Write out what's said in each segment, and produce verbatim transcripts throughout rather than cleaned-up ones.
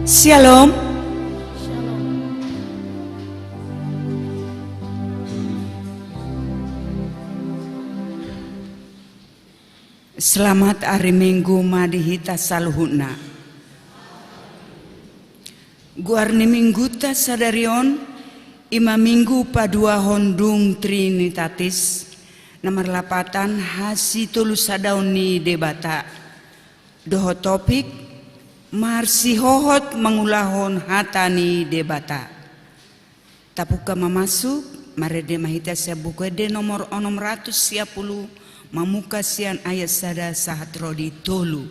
Shalom. Selamat ari Minggu ma di hita saluhutna. Goar ni Mingguta sadari on, i ma Minggu paduahon dung Trinitatis, na marlapatan hasitolusadaon ni Debata. Dohot topik, marsihohot mangulahon hata ni Debata. Tapungka ma masuk, marende ma hita sian Buku Ende nomor onom ratus sia pulu, mamungka sian ayat sada sahat ro di tolu.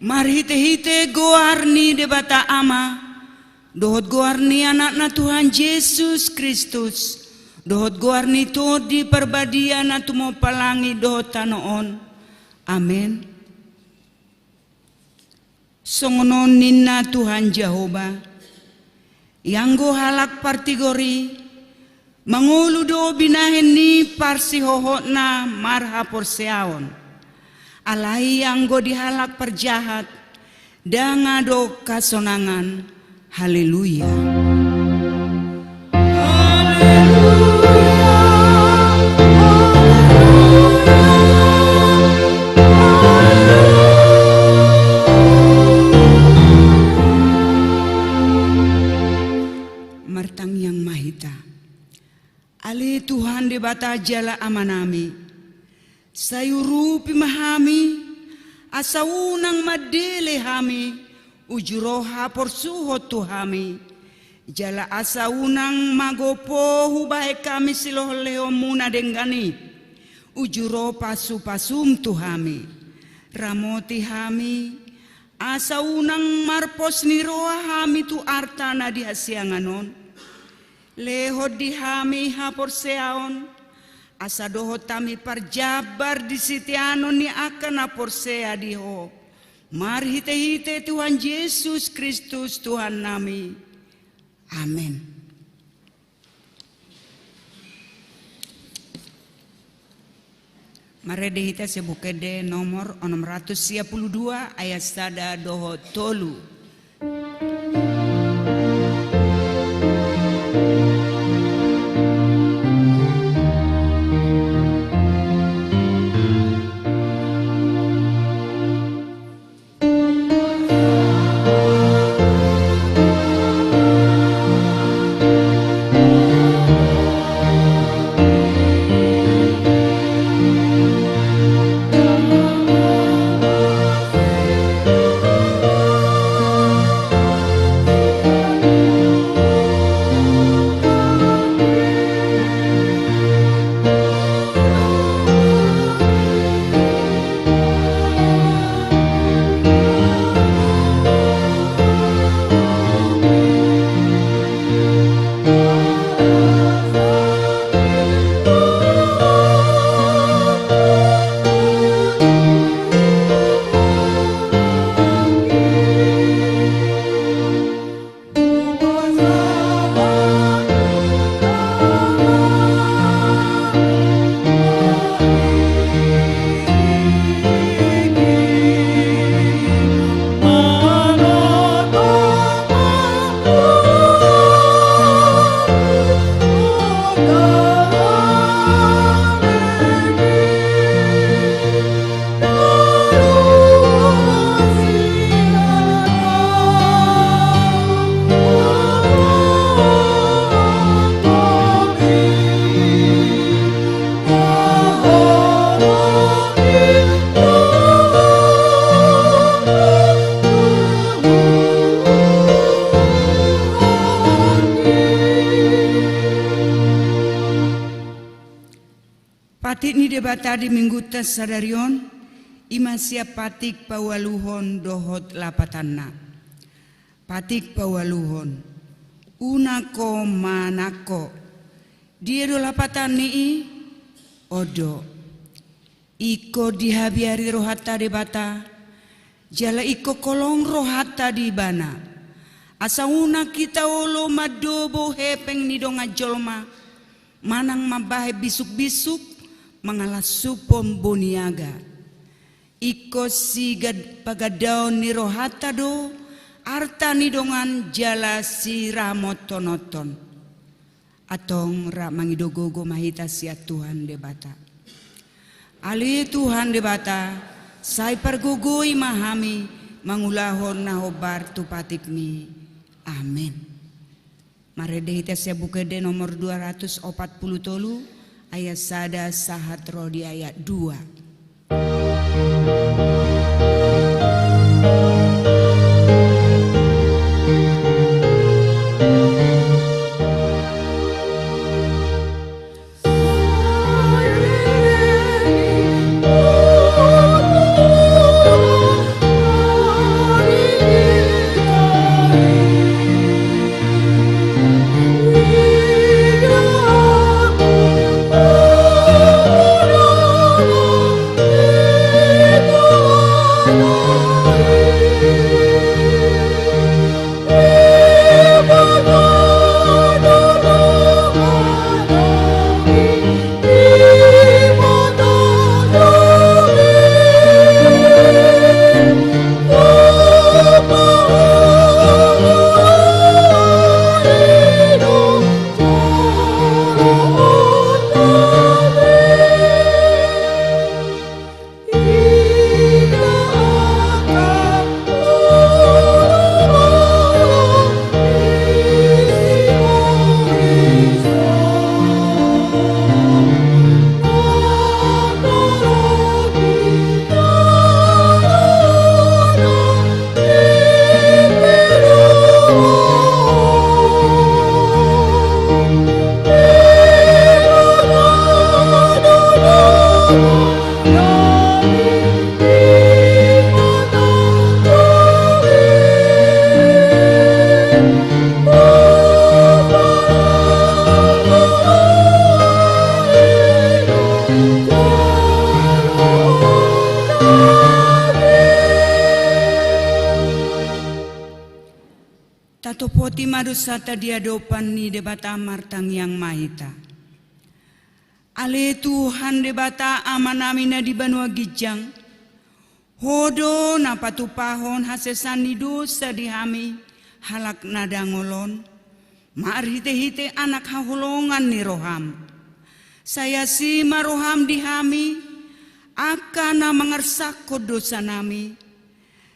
Marhitehite goar ni Debata Ama, dohot goar ni Anakna Tuhan Jesus Kristus, dohot goar ni Tondi Parbadia na tumompa langit dohot tano on. Amen. Songon on ninna Tuhan Jahowa, ianggo halak partigor i, mangolu do binahen ni parsihohotna marhaporseaon. Alai anggo di halak parjahat, ndang adong hasonangan. Haleluya. Haleluya. Martangiang ma hita. Ale Tuhan Debata jala Amanami, sai urupi ma hami, asa unang mandele hami, uju ro haporsuhon tu hami, jala asa unang mago po hubahen hami silohotlehonMu na denggan i, uju ro pasupasuM tu hami. Ramoti hami, asa unang marpos ni roha hami tu arta na di hasiangan on. Lehon di hami haporseaon, asa dohot hami parjambar di siteanon ni angka na porsea di Ho, marhitehite Tuhan Jesus Kristus Tuhannami. Amen. Marende hita sian Buku Ende nomor onom ratus sia pulu dua ayat sada dohot tolu. Debata di minggunta sadari on, i ma sian patik paualuhon dohot lapatanna. Patik paualuhon. Unang ho manang ho. Dia do lapatan ni i? On do. Ingkon dihabiari rohanta Debata, jala ingkon holong rohanta di Ibana. Asa unang hita olo mandobo hepeng ni dongan jolma, manang mambahen bisukbisuk, mangalangsuphon boniaga. Ingkon sigad-, pagandaon ni rohanta do, arta ni dongan jala siramothononhon. Antong rap mangido gogo ma hita sian Tuhan Debata. Ale Tuhan Debata, sai pargogoi ma hami mangulahon na hombar tu patikmi. Amen. Marende hita sian Buku Ende nomor dua ratus opat pulu tolu, ayat sada sahat ro di ayat dua. Tatopoti ma dosanta di adopan ni Debata, martangiang ma hita. Ale Tuhan Debata Amanami na di banua ginjang, Ho do na patupahon hasesaan ni dosa di hami halak na dangol on, marhitehite Anak haholongan ni roham. Sai asi ma roham di hami, angka na mangarsakhon dosanami.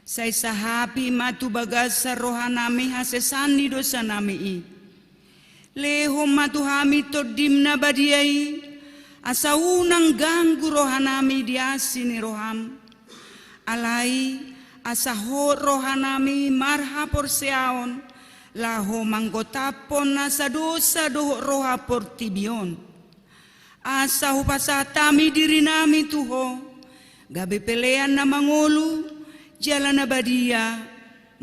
Sai sahapi ma tu bagasan rohanami hasesaan ni dosanami i. Lehon ma tu hami Tondim na badia i, asa unang ganggu rohanami di asi ni roham. Alai, asa hot rohanami marhaporseaon, laho manggotaphon nasa dosa dohot roha portibi on. Asa hupasahat hami dirinami tu Ho, gabe pelean na mangolu, jala na badia,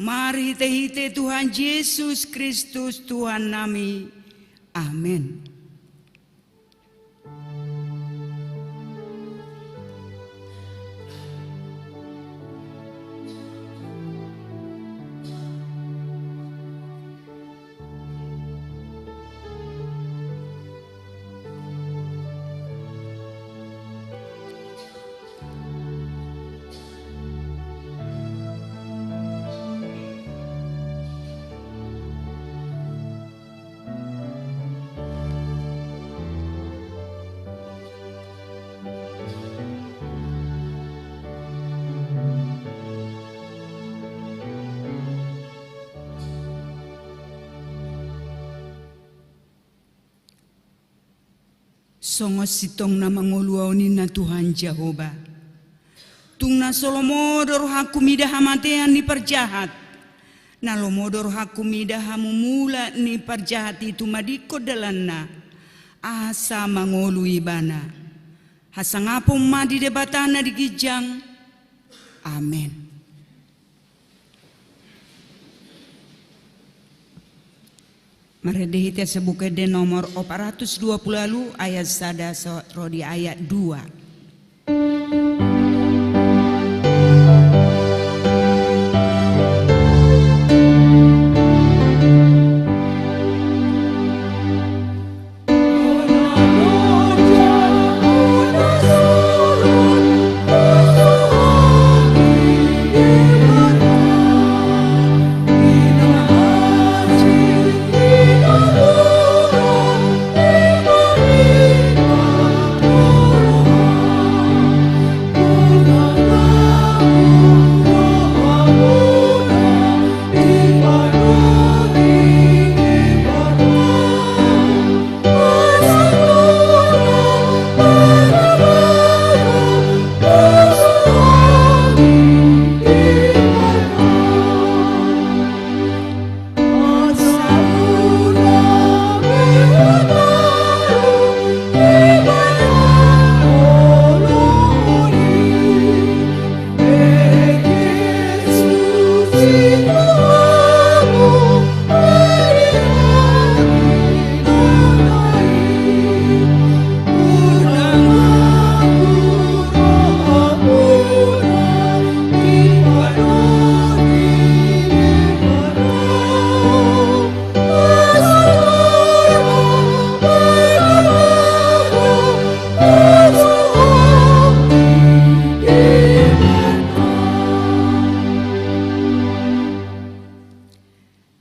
marhitehite Tuhan Jesus Kristus Tuhannami. Amen. Songon sintong na mangolu ahu ninna Tuhan Jahowa. Tung na so lomo do rohangku mida hamatean ni parjahat. Na lomo do rohangku mida hamumula ni parjahat i tumadingkon dalanna. Asa mangolu ibana. Hasangapon ma di Debata na di ginjang. Amen. Marende hita sian Buku Ende nomor opat ratus dua pulu ualu, ayat sada sahat ro di ayat dua.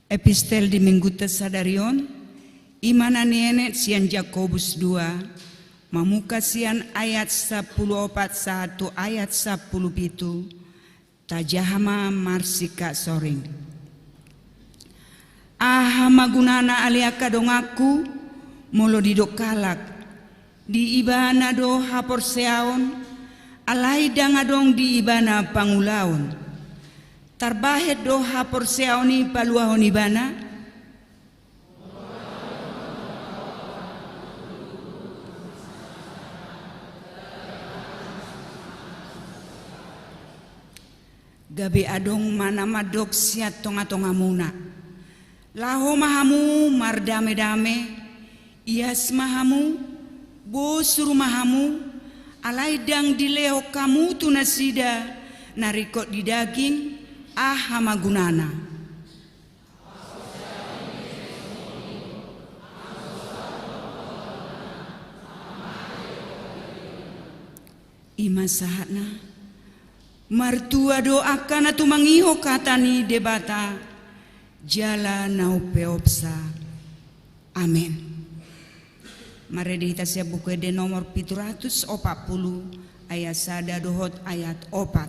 Epistel di Mingguta sadari on, i ma na nienet sian Jakobus dua, mamungka sian ayat sampulu opat sahat tu ayat sampulu pitu, tajaha ma marsingkat soring. Aha ma gunana ale angka donganku, molo didok halak, di ibana do haporseaon, alai ndang adong di ibana pangulaon? Tarbahen do haporseaon i paluahon ibana? Gabe adong ma na mandok sian tongatongamuna: Laho ma hamu mardamedame, ias ma hamu, bosur ma hamu, alai ndang dilehon hamu tu nasida na ringkot di daging, aha ma gunana? I ma sahatna. Martua do angka na tumangihon hata ni Debata jala na umpeopsa. Amen. Marende hita sian Buku Ende nomor pitu ratus opat pulu, ayat sada dohot ayat opat.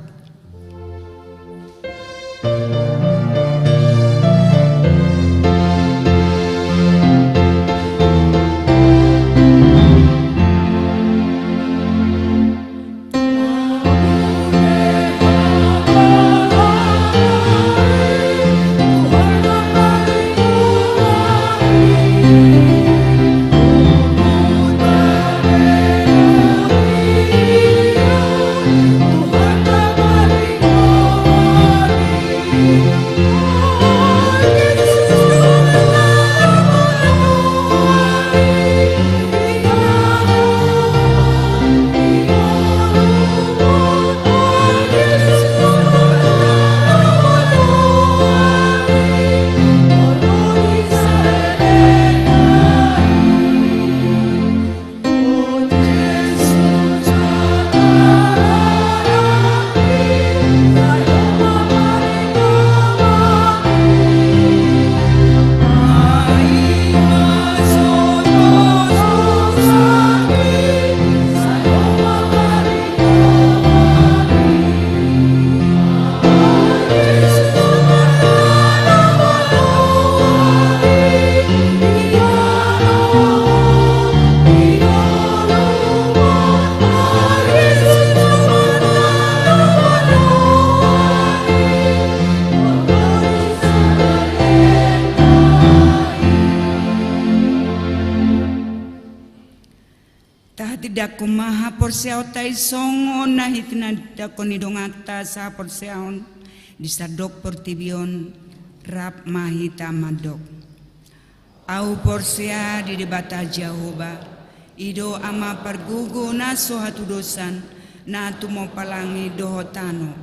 Didangkon ma haporseaonta i songon na hinaridangkon ni donganta sahaporseaon di sandok portibi on. Rap ma hita mandok. Ahu porsea di Debata Jahowa, i do Ama pargogo na so hatudosan, na tumompa langit dohot tano.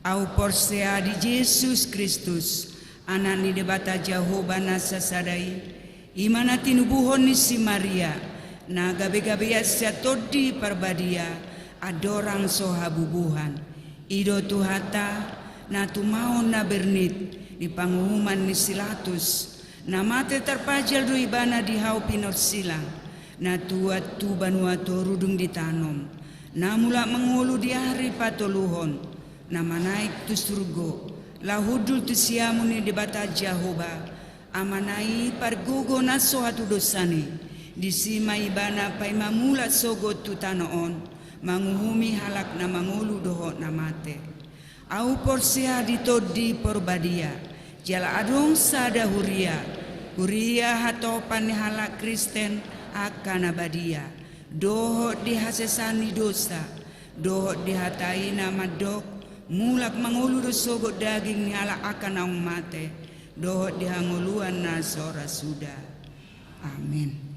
Ahu porsea di Jesus Kristus, Anak ni Debata Jahowa na sasada i, i ma na tinubuhon ni si Maria, na gabe-gabean sian Tondi Parbadia, andorang so habubuhan. I do Tuhanta, na tumaon na bernit di panguhuman ni si Latus, na mate tarpajal do ibana di hau pinorsilang, na tuat tu banua toru dung ditanom, na mulak mangolu di ari patoluhon, na manaek tu surgo, laho hundul tu siamun ni Debata Jahowa, Amana i pargogo na so hatudosan i. Disi ma ibana paima mulak sogot tu tano on, manguhumi halak na mangolu dohot na mate. Ahu porsea di Tondi Porbadia, jala adong sada huria, huria hatopan ni halak Kristen angka na badia, dohot di hasesaan ni dosa, dohot di hata i na mandok, mulak mangolu do sogot daging ni halak angka naung mate, dohot di hangoluan na so ra suda. Amen.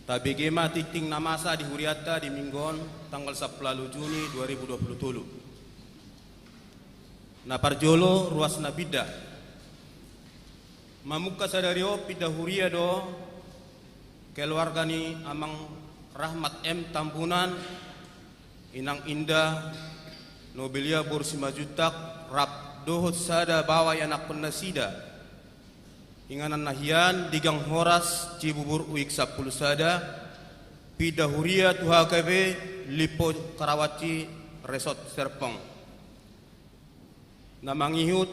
Tabege ma tingting na masa di hurianta di Minggu on, tanggal sampulu ualu Juni dua ribu dua puluh tolu. Na parjolo, ruas na pinda. Mamungka sadari on pinda huria do keluarga ni Amang Rahmat M Tambunan, Inang Indah, Nobelia boru Simanjuntak, rap dohot sada baoa ianakhon nasida. Inganan na hian di Gang Horas, Cibubur, Uik sampulu sada, pinda huria tu H K B Limpo Karawaci, Resort Serpong. Na mangihut,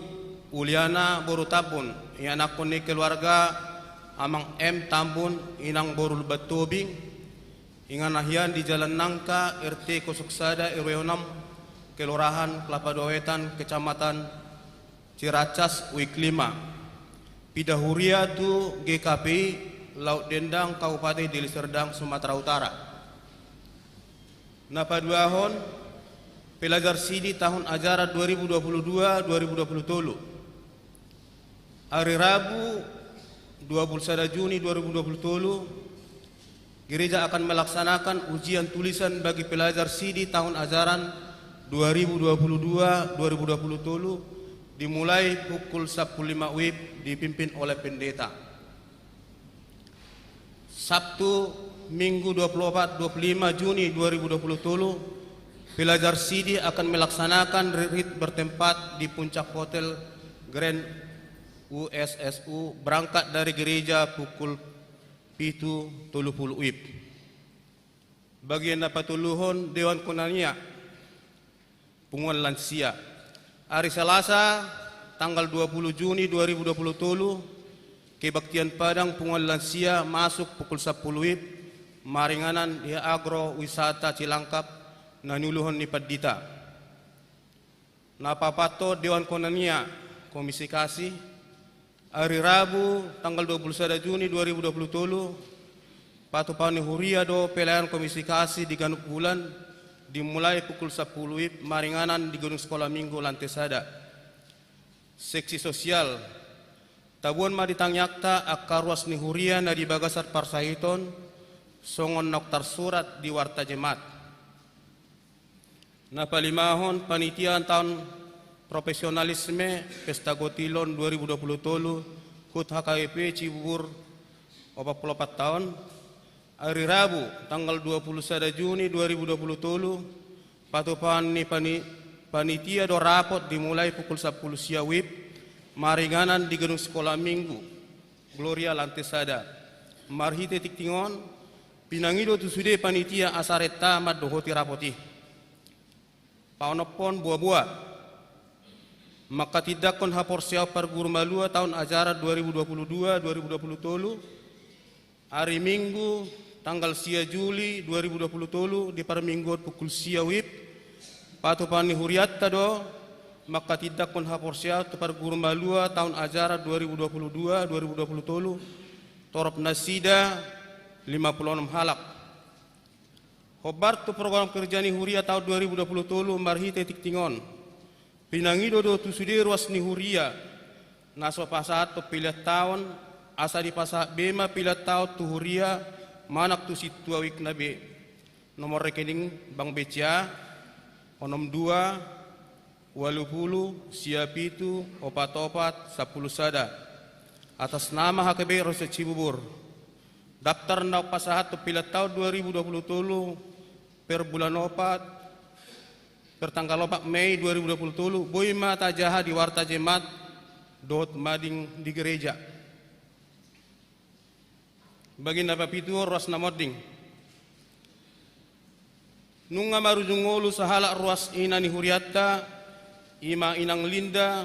Uliana boru Tambun, ianakhon ni keluarga Amang M Tambun, Inang boru Lumban Tobing, inganan na hian di Jalan Nangka, R T kosong sada, R W onom, Kelurahan Kelapa Dua Wetan, Kecamatan Ciracas, Uik lima. Pinda huria tu G K P I Laut Dendang, Kabupaten Deli Serdang, Sumatera Utara. Na paduahon, pelajar sidi tahun ajaran dua ribu dua puluh dua dua ribu dua puluh tolu. Ari Rabu, dua puluh sada Juni dua ribu dua puluh tolu, gereja akan melaksanakan ujian tulisan bagi pelajar sidi tahun ajaran dua ribu dua puluh dua dua ribu dua puluh tolu, dimulai pukul sampulu lima W I B dipimpin oleh pendeta. Sabtu, Minggu dua puluh opat dua puluh lima Juni dua ribu dua puluh tolu, pelajar sidi akan melaksanakan retreat bertempat di Puncak Hotel Grand U S S U, berangkat dari gereja pukul pitu tolu puluh W I B. Bagian na patoluhon, Dewan Konania Punguan Lansia. Ari Salasa, tanggal dua puluh Juni dua ribu dua puluh tolu, kebaktian Padang Punguan Lansia masuk pukul sampulu W I B, maringanan di Agrowisata Cilangkap, na niuluhon ni pandita. Na paopathon, Dewan Konania Komisi Kasih. Ari Rabu, tanggal dua puluh sada Juni dua ribu dua puluh tolu, patupaon ni huria do pelayanan Komisi Kasih di ganup bulan, dimulai pukul sampulu W I B, maringanan di Gedung Sekolah Minggu, lantai sada. Seksi sosial. Taboan ma di tangiangta angka ruas ni huria na di bagasan parsahiton, songon naung tarsurat di Warta Jemaat. Na palimahon, panitia taon profesionalisme Pesta Gotilon dua ribu dua puluh tolu, HUT H K B P Cibubur, opat puluh opat taon. Ari Rabu, tanggal dua puluh sada Juni dua ribu dua puluh tolu, patupaon ni pani-, panitia do rapot, dimulai pukul sampulu sia W I B, maringanan di Gedung Sekolah Minggu Gloria, lantai sada. Marhite tingting on, pinangido tu sude panitia asa renta mandohoti rapot i. Paonomhon, boa-boa. Manghatindanghon haporseaon parguru malua taon ajaran dua ribu dua puluh dua dua ribu dua puluh tolu, ari Minggu, tanggal sia Juli dua ribu dua puluh tolu, di parmingguon pukul sia WIB, patupaon ni hurianta do manghatindanghon haporseaon tu parguru malua taon ajaran dua ribu dua puluh dua dua ribu dua puluh tolu, torop nasida lima puluh onom halak. Hombar tu program kerja ni huria taon dua ribu dua puluh tolu marhite tingting on. Pinangido do tu sude ruas ni huria na so pasahathon pelean taon, asa dipasahat be ma pelean taon tu huria manang tu sintua WIB na be. Nomor rekening Bank B C A, onom dua, ualu pulu, sia pitu, opat opat, sampulu sada. Atas nama H K B R se-Cibubur. Daftar naung pasahathon pelean taon dua ribu dua puluh tolu per bulan opat, per tanggal opat Mei dua ribu dua puluh tolu, boi ma tajaha di warta Jemaat dohot mading di gereja. Bagian na papituhon, ruas na monding. Nunga marujung ngolu sahalak ruas ina ni hurianta, i ma Inang Linda,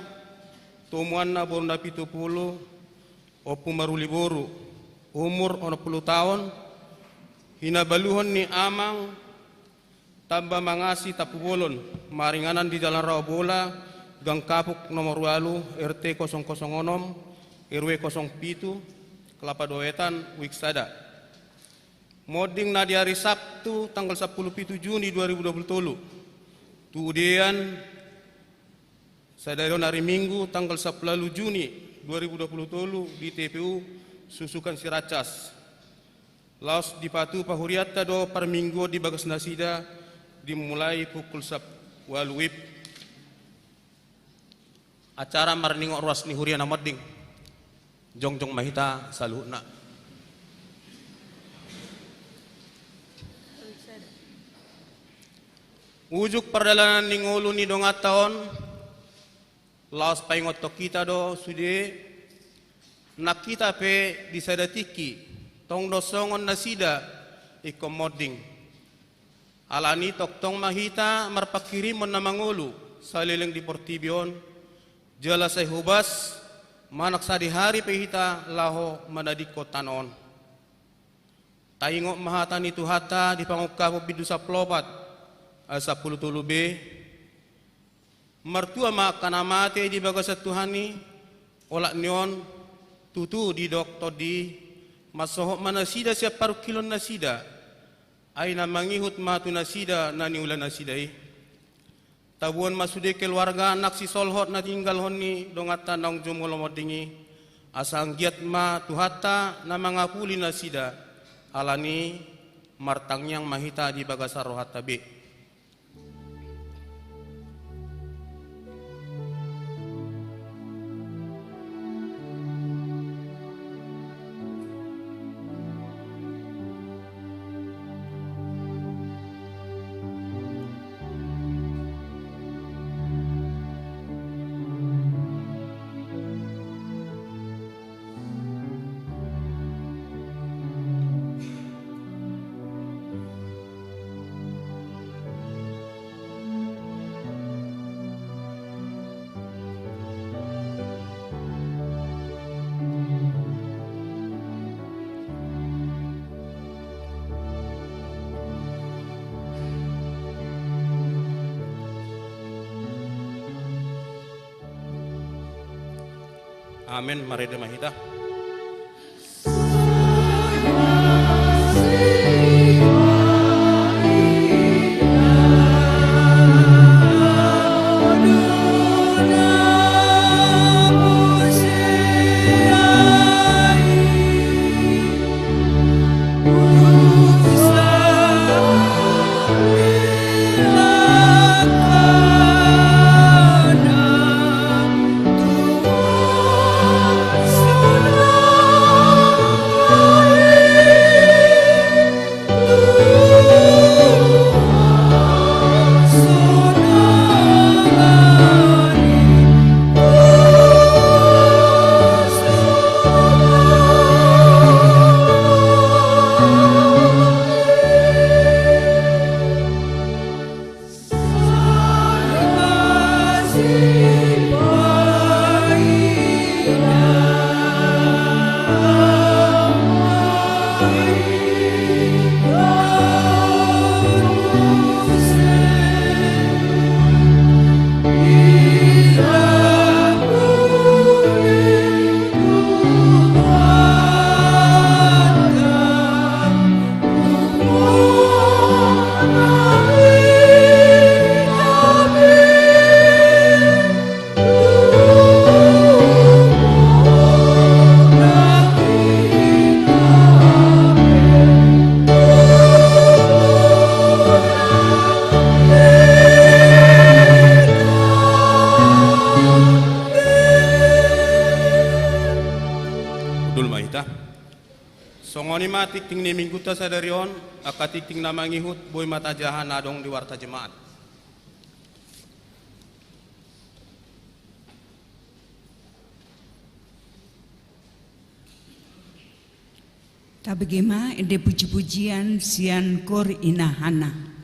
tomuanna boru na pitu pulu, Ompu Maruli boru, umur onom pulu taon, hinabaluhon ni amang Tamba Mangasi Tampubolon, maringanan di Jalan Rawa Bola, Gang Kapuk nomor ualu, R T kosong kosong onom, R W kosong pitu, Kelapa Dua Wetan, WIB sada. Monding na di ari Sabtu tanggal sampulu pitu Juni dua ribu dua puluh tolu. Tu udean sadari on ari Minggu tanggal sampulu ualu Juni dua ribu dua puluh tolu di T P U Susukan Sirancas. Laos dipatupa hurianta do parmingguon di bagas nasida dimulai pukul sampulu ualu WIB. Acara marningot ruas ni huria na monding. Jongjong ma hita saluhutna. Ujung pardalanan ni ngolu ni donganta on, laos paingothon hita do sude, nang hita pe di sada tingki tong do songon nasida ingkon monding. Alani tongtong ma hita marpanghirimon na mangolu saleleng di portibi on, jala sai hobas manang sadihari pe hita laho manadingkon tano on. Taingot ma hata ni Tuhanta di Pangungkapon bindu sampulu opat ayat sampulu tolu B. Martua ma angka na mate di bagasan Tuhan i, olat ni on tutu didok tondi i, mansohot ma nasida sian parungkilon nasida, ai na mangihut ma tu nasida na niula nasida i. Tabuan ma sude keluarga nang sisolhot na tininggalhon ni donganta naung jumolo monding i, asa anggiat ma Tuhanta na mangapuli nasida, alani martangiang ma hita di bagasan rohanta be. Amen. Marende ma hita. Songon i ma tingting ni Minggunta sadari on. Angka tingting na mangihut boi ma tajaha na adong di warta jemaat. Tabege ma ende pujipujian sian kor inahana.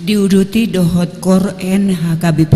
Diuduti dohot K O R N H K B P.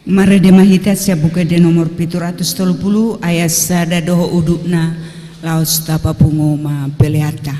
Marende ma hita sian Buku Ende nomor pitu ratus tolu pulu ayat sada dohot udutna, laos tapapungu ma peleanta.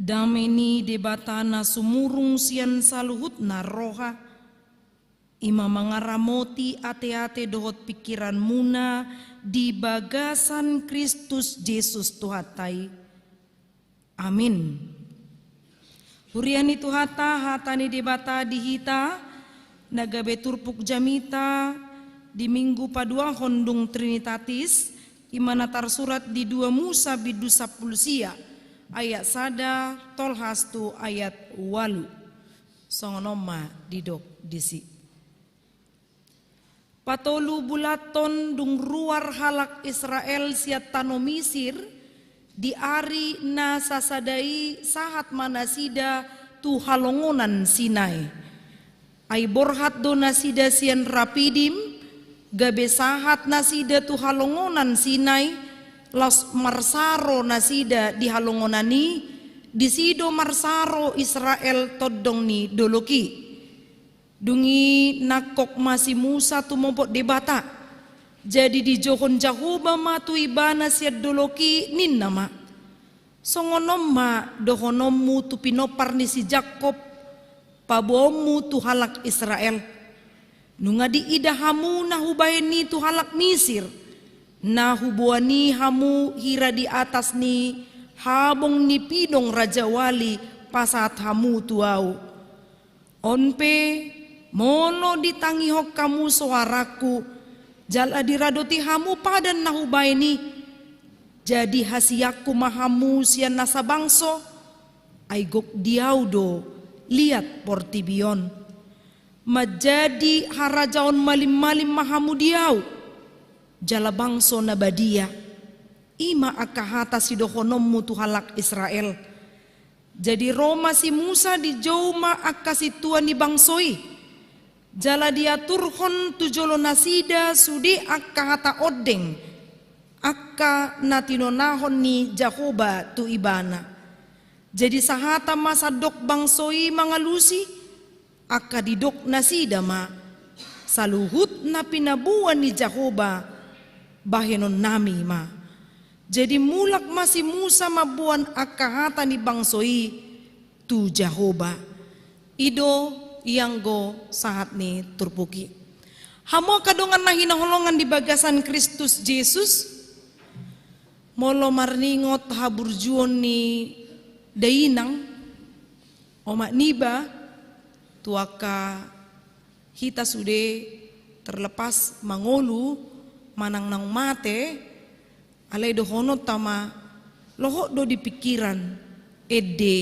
Dame ni Debata na sumurung sian saluhutna roha, i ma mangaramoti ateate dohot pingkiranmuna di bagasan Kristus Jesus Tuhanta i. Amin. Huria ni Tuhanta, hata ni Debata di hita, na gabe turpuk jamita di Minggu paduahon dung Trinitatis, i ma na tarsurat di dua Musa bindu sampulu sia, ayat sada tolhas tu ayat ualu. Songon on ma didok disi. Patolu bulathon dung ruar halak Israel sian tano Misir, di ari na sasada i sahat ma nasida tu halongonan Sinai. Ai borhat do nasida sian Rapidim, gabe sahat nasida tu halongonan Sinai, laos marsaro nasida di halongonan i, disi do marsaro Israel tondong ni dolok i. Dung i nangkok ma si Musa tumopot Debata. Jadi dijouhon Jahowa ma tu ibana sian dolok i, ninna ma: Songon on ma dohononmu tu pinompar ni si Jakkob, paboaonmu tu halak Israel: Nunga diida hamu na hubahen i tu halak Misir, na huboan i hamu hira di atas ni habong ni pidong rajawali pasahat hamu tu ahu. On pe, molo ditangihon hamu soarangku, jala diradoti hamu padan na hubahen i, jadi hasianku ma hamu sian nasa bangso, ai gok di ahu do liat portibi on. Manjadi harajaon malim-malim ma hamu di ahu, jala bangso na badia. I ma angka hata sidohononmu tu halak Israel. Jadi ro ma si Musa, dijou ma angka sintua ni bangso i, jala diaturhon tu jolo nasida sude angka hata ondeng, angka na tinonahon ni Jahowa tu ibana. Jadi sahata ma sandok bangso i mangalusi, angka didok nasida ma: Saluhut na pinaboa ni Jahowa bahenonnami ma. Jadi mulak ma si Musa mamboan angka hata ni bangso i tu Jahowa. I do ianggo sahat ni turpuk i. Hamu angka dongan na hinaholongan di bagasan Kristus Jesus, molo marningot haburjuon ni dainang, omak niba, tu angka hita sude, terlepas mangolu manang naung mate, alai dohononta ma, lohot do di pingkiran ende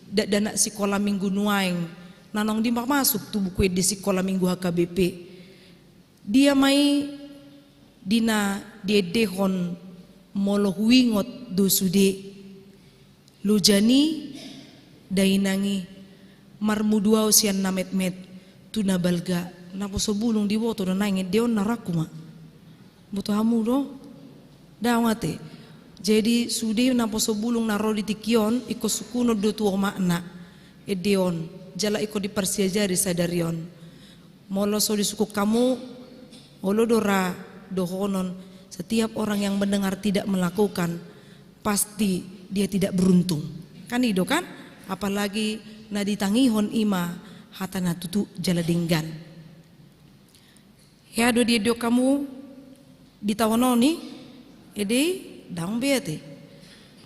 dakdanak sikola minggu nuaeng na naung dipamasuk tu buku ende sikola minggu H K B P. Dia ma i di na diendehon molo huingot do sude. Loja ni dainang i: Marmudu ahu sian na metmet tu na balga. Naposo bulung diboto do naeng ende on, na rangku ma. Boto hamu do? Daong ate. Jadi sude naposo bulung na ro di tingki on, ingkon sungkunon do tu omakna ende on, jala ingkon diparsiajari sadari on. Molo so disungkun hamu, olo do ra dohonon: Setiap orang yang mendengar tidak melakukan, pasti dia tidak beruntung. Kan i do kan? Apalagi na ditangihon i ma hata na tutu jala denggan. Hea do diendehon hamu di taon on i? Ede i? Daong be ate.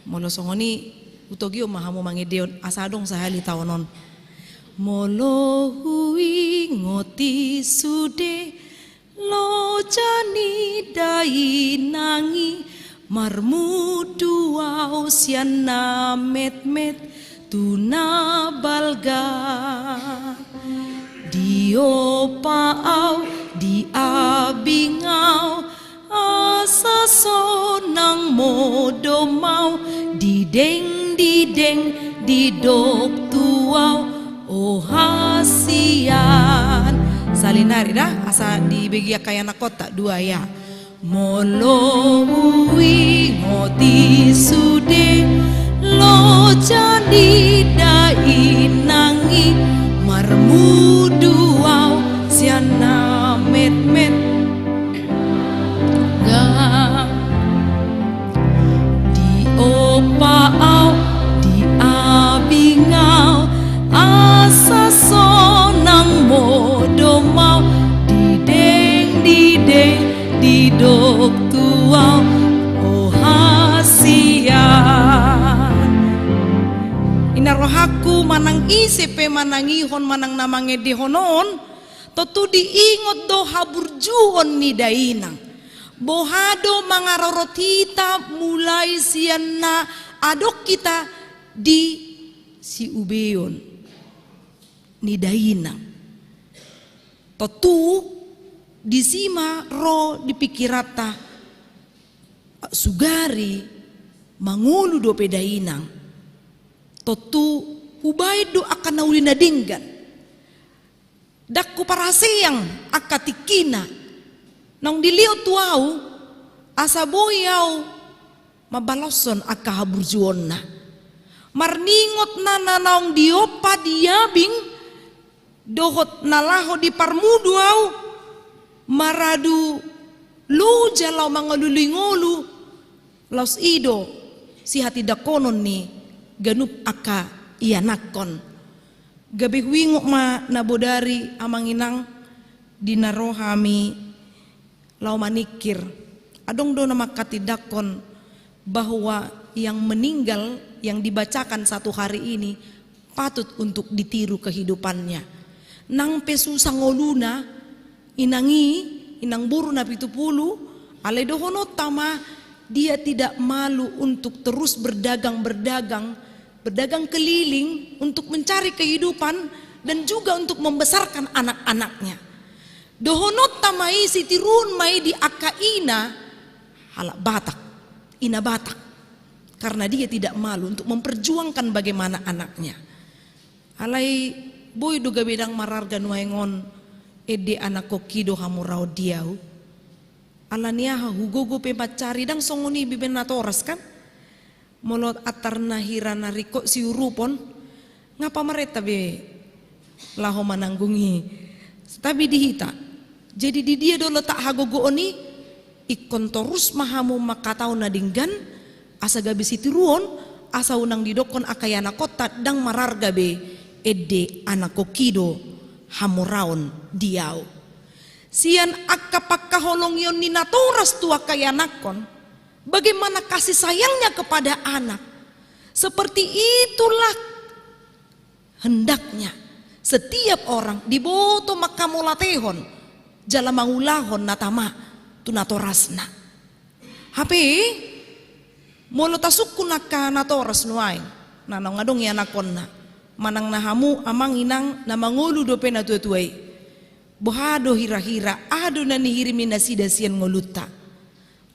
Molo songon i, hutogihon ma hamu mangendehon asa adong sahali taon on. Molo huingot i sude loja ni dainang i, marmudu ahu sian na metmet tu na balga. Diopa ahu, diabing ahu, asa sonang modom ahu, dideng, dideng, didok tu ahu, o hasian. Salinari da, asa dibege angka ianakhonta dua ya. Molo huingot i sude loja ni dainang i, marmudu ahu sian na metmet. Ga diopa ahu, dia Aku manang ise pe manangihon manang na mangendehon on, tontu diingot do haburjuon ni dainang. Boha do mangarorot hita mulai sian na adong hita di siubeon ni dainang. Tontu disi ma ro di pikiranta, sugari mangolu dope dainang, tontu hubaen do angka na uli na denggan. Ndang huparaseang angka tingkina naung dilehon tu ahu, asa boi ahu mambaloshon angka haburjuonna. Marningot na, na naung diompa diabing dohot na laho diparmudu ahu, maradu loja laho mangalului ngolu, laos i do sihatindanghonon ni ganup angka ianakhon. Gabe huingot ma na bodari amang inang di na ro hami laho maningkir. Adong do na manghatindanghon bahwa yang meninggal yang dibacakan satu hari ini patut untuk ditiru kehidupannya. Nang pe susah ngoluna, inang i, inang boru na pitu pulu, alai dohononta ma, dia tidak malu untuk terus berdagang-berdagang, berdagang keliling untuk mencari kehidupan dan juga untuk membesarkan anak-anaknya. Dohononta ma i, sitiruon ma i di angka ina, halak Batak, ina Batak. Karena dia tidak malu untuk memperjuangkan bagaimana anaknya. Alai boi do gabe ndang mararga nuaeng on, ende anakhonki do hamuraon di ahu. Ala ni aha, hugogo pe mancari, ndang songon i be natoras kan? Molo antar na hira na ringkot siurupon, nga pamarenta be laho mananggung i. Tabi di hita. Jadi di dia do letak hagogoon i? Ingkon torus ma hamu mangkatahon na denggan, asa gabe sitiruon, asa unang didokkon angka ianakhonta ndang mararga be, ende anakhonki do hamuraon di ahu. Sian angka pangkaholongion ni natoras tu angka ianakhon, bagaimana kasih sayangnya kepada anak. Seperti itulah hendaknya setiap orang diboto manghamauliatehon jala mangulahon na tama tu natorasna. Hape molo tasungkun angka natoras nuaeng na naung adong ianakhonna, manang na hamu amang inang na mangolu dope natuatua i, boha do hirahira, aha do na nihirimi nasida sian ngolunta?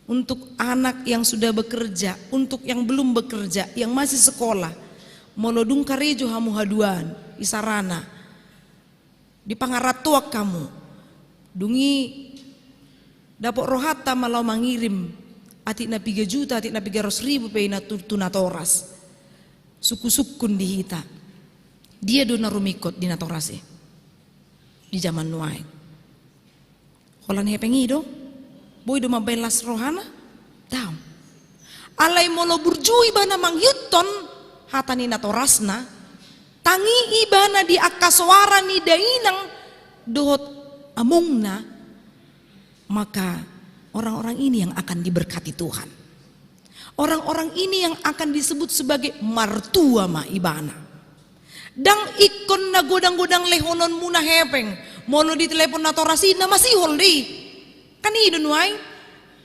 Untuk anak yang sudah bekerja, untuk yang belum bekerja, yang masih sekolah, molo dung karejo hamu haduan, isarana, dipangarantoan hamu, dung i dapot rohanta ma laho mangirim atik na piga juta, atik na piga ratus ribu pe i na tu, tu natoras. Sungkunsungkun di hita, dia do na rumingkot di natoras i di jaman nuaeng? Holan hepeng i do? Boi do mambaen las rohana? Daong. Alai molo burju ibana mangihuthon hata ni natorasna, tangi ibana di angka soara ni dainang dohot amongna, maka orang-orang ini yang akan diberkati Tuhan. Orang-orang ini yang akan disebut sebagai martua ma ibana. Ndang ingkon na godang-godang lehononmuna hepeng, molo ditelepon natoras i na masihol do i. Kan i do nuaeng.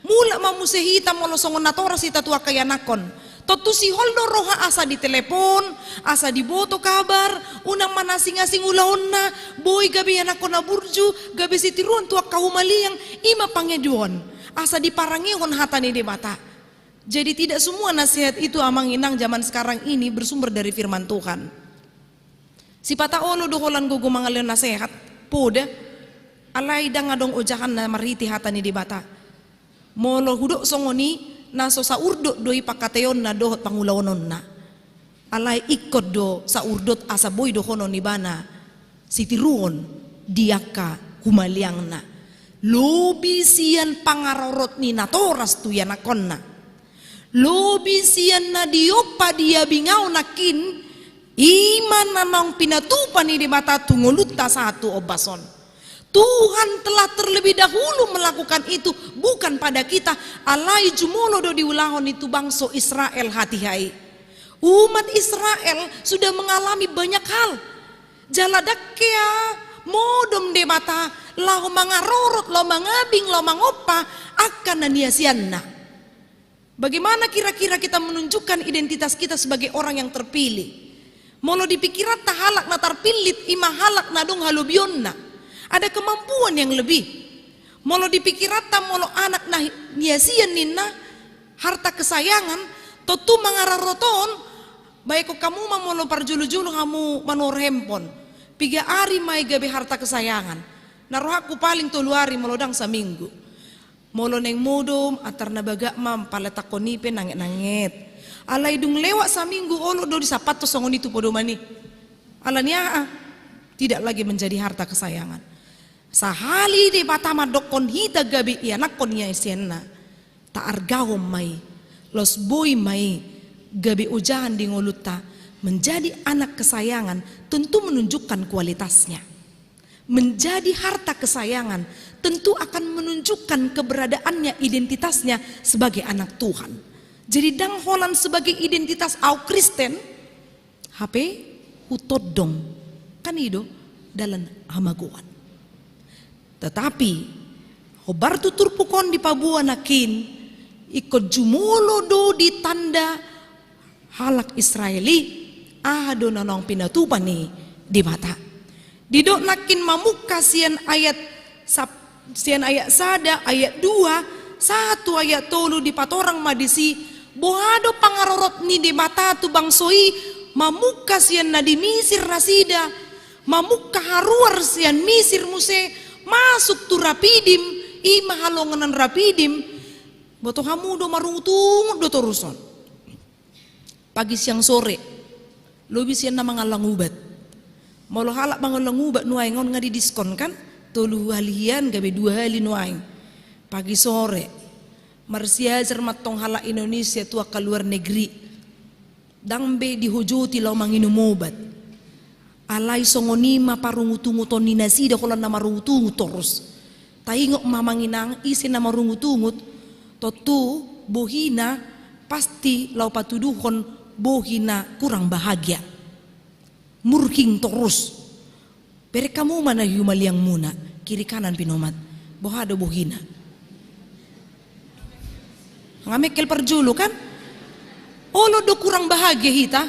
Mulak ma muse hita molo songon natoras hita tu angka ianakhon. Tontu sihol do roha asa ditelepon, asa diboto kabar, unang manasing-asing ulaonna, boi gabe ianakhon na burju, gabe sitiruon tu angka humaliang, i ma pangidoan asa diparangehon hata ni Debata. Jadi tidak semua nasihat itu amang inang zaman sekarang ini bersumber dari firman Tuhan. Sipata olo do holan gogo mangalehon nasihat, poda, alai ndang adong ojahanna marhite hata ni Debata. Molo hudok songon i, na so saurdot do i pangkataionna dohot pangulaononna. Alai ingkon do saurdot asa boi dohonon ibana sitiruon di angka humaliangna. Lobi sian pangarorot ni natoras tu ianakhonna. Lobi sian na diompa diabing ahu nangkin, i ma na naung pinatupa ni Debata tu ngolunta sahat tu ombas on. Tuhan telah terlebih dahulu melakukan itu, bukan pada kita, alai jumolo do diulahon i tu bangso Israel hatiha i. Umat Israel sudah mengalami banyak hal. Jala dang hea modom Debata laho mangarorot, laho mangabing, laho mangompa angka na niasianna. Bagaimana kira-kira kita menunjukkan identitas kita sebagai orang yang terpilih? Molo di pikiranta halak na tarpillit, ima halak na adong halobionna. Ada kemampuan yang lebih. Molo di pikiranta molo anak na niasian ninna, harta kesayangan, tontu mangarorot on, baen hamu ma molo parjolo-jolo hamu manuhor handphone. Piga ari ma i gabe harta kesayangan. Na rohangku paling tolu ari molo dang saminggu. Molo naeng modom, antar na bagak ma, pala tangkon i pe nanget-nanget. Alai dung lewat saminggu, olo do disampathon songon i tu podoman i. Alani aha? Tidak lagi menjadi harta kesayangan. Sahali Debata mandokkon hita gabe ianakhon niasianna, taargahon ma i, laos boi ma i gabe ojahan di ngolunta. Menjadi anak kesayangan tentu menunjukkan kualitasnya. Menjadi harta kesayangan tentu akan menunjukkan keberadaannya, identitasnya sebagai anak Tuhan. Jadi dang holan sebagai identitas au Kristen, hape hutondong. Kan i do dalan hamagoan. Tetapi hombar tu turpuk on dipaboa nangkin, ingkon jumolo do ditanda halak Israel i aha do na naung pinatupa ni Debata. Didok nangkin mamungka sian ayat sap-, sian ayat sada, ayat dua, sahat tu ayat tolu, dipatorang ma disi, boha do pangarorot ni Debata tu bangso i, mamungka sian na di Misir nasida, mamungka haruar sian Misir muse, masuk tu Rapidim, ima halongonan Rapidim. Boto hamu do, marungut-ungut do torus on. Pagi, siang, sore. Lobi sian na mangallang ubat. Molo halak mangallang ubat nuaeng on nga didiskon kan? Tolu hali hian gabe dua hali nuaeng. Pagi sore. Marsiajar mantong halak Indonesia tu angka luar negeri. Dang be dihojoti laho manginum obat. Alai songon i ma parungut-unguton ni nasida, holan na marungut-ungut torus. Taingot ma amang inang, ise na marungut-ungut, tontu bohina pasti laho patuduhon bohina kurang bahagia. Murhing torus. Berek hamu ma na humaliangmuna, kiri kanan pinomat. Boha do bohina? Nga mengkel parjolo kan? Olo do kurang bahagia hita.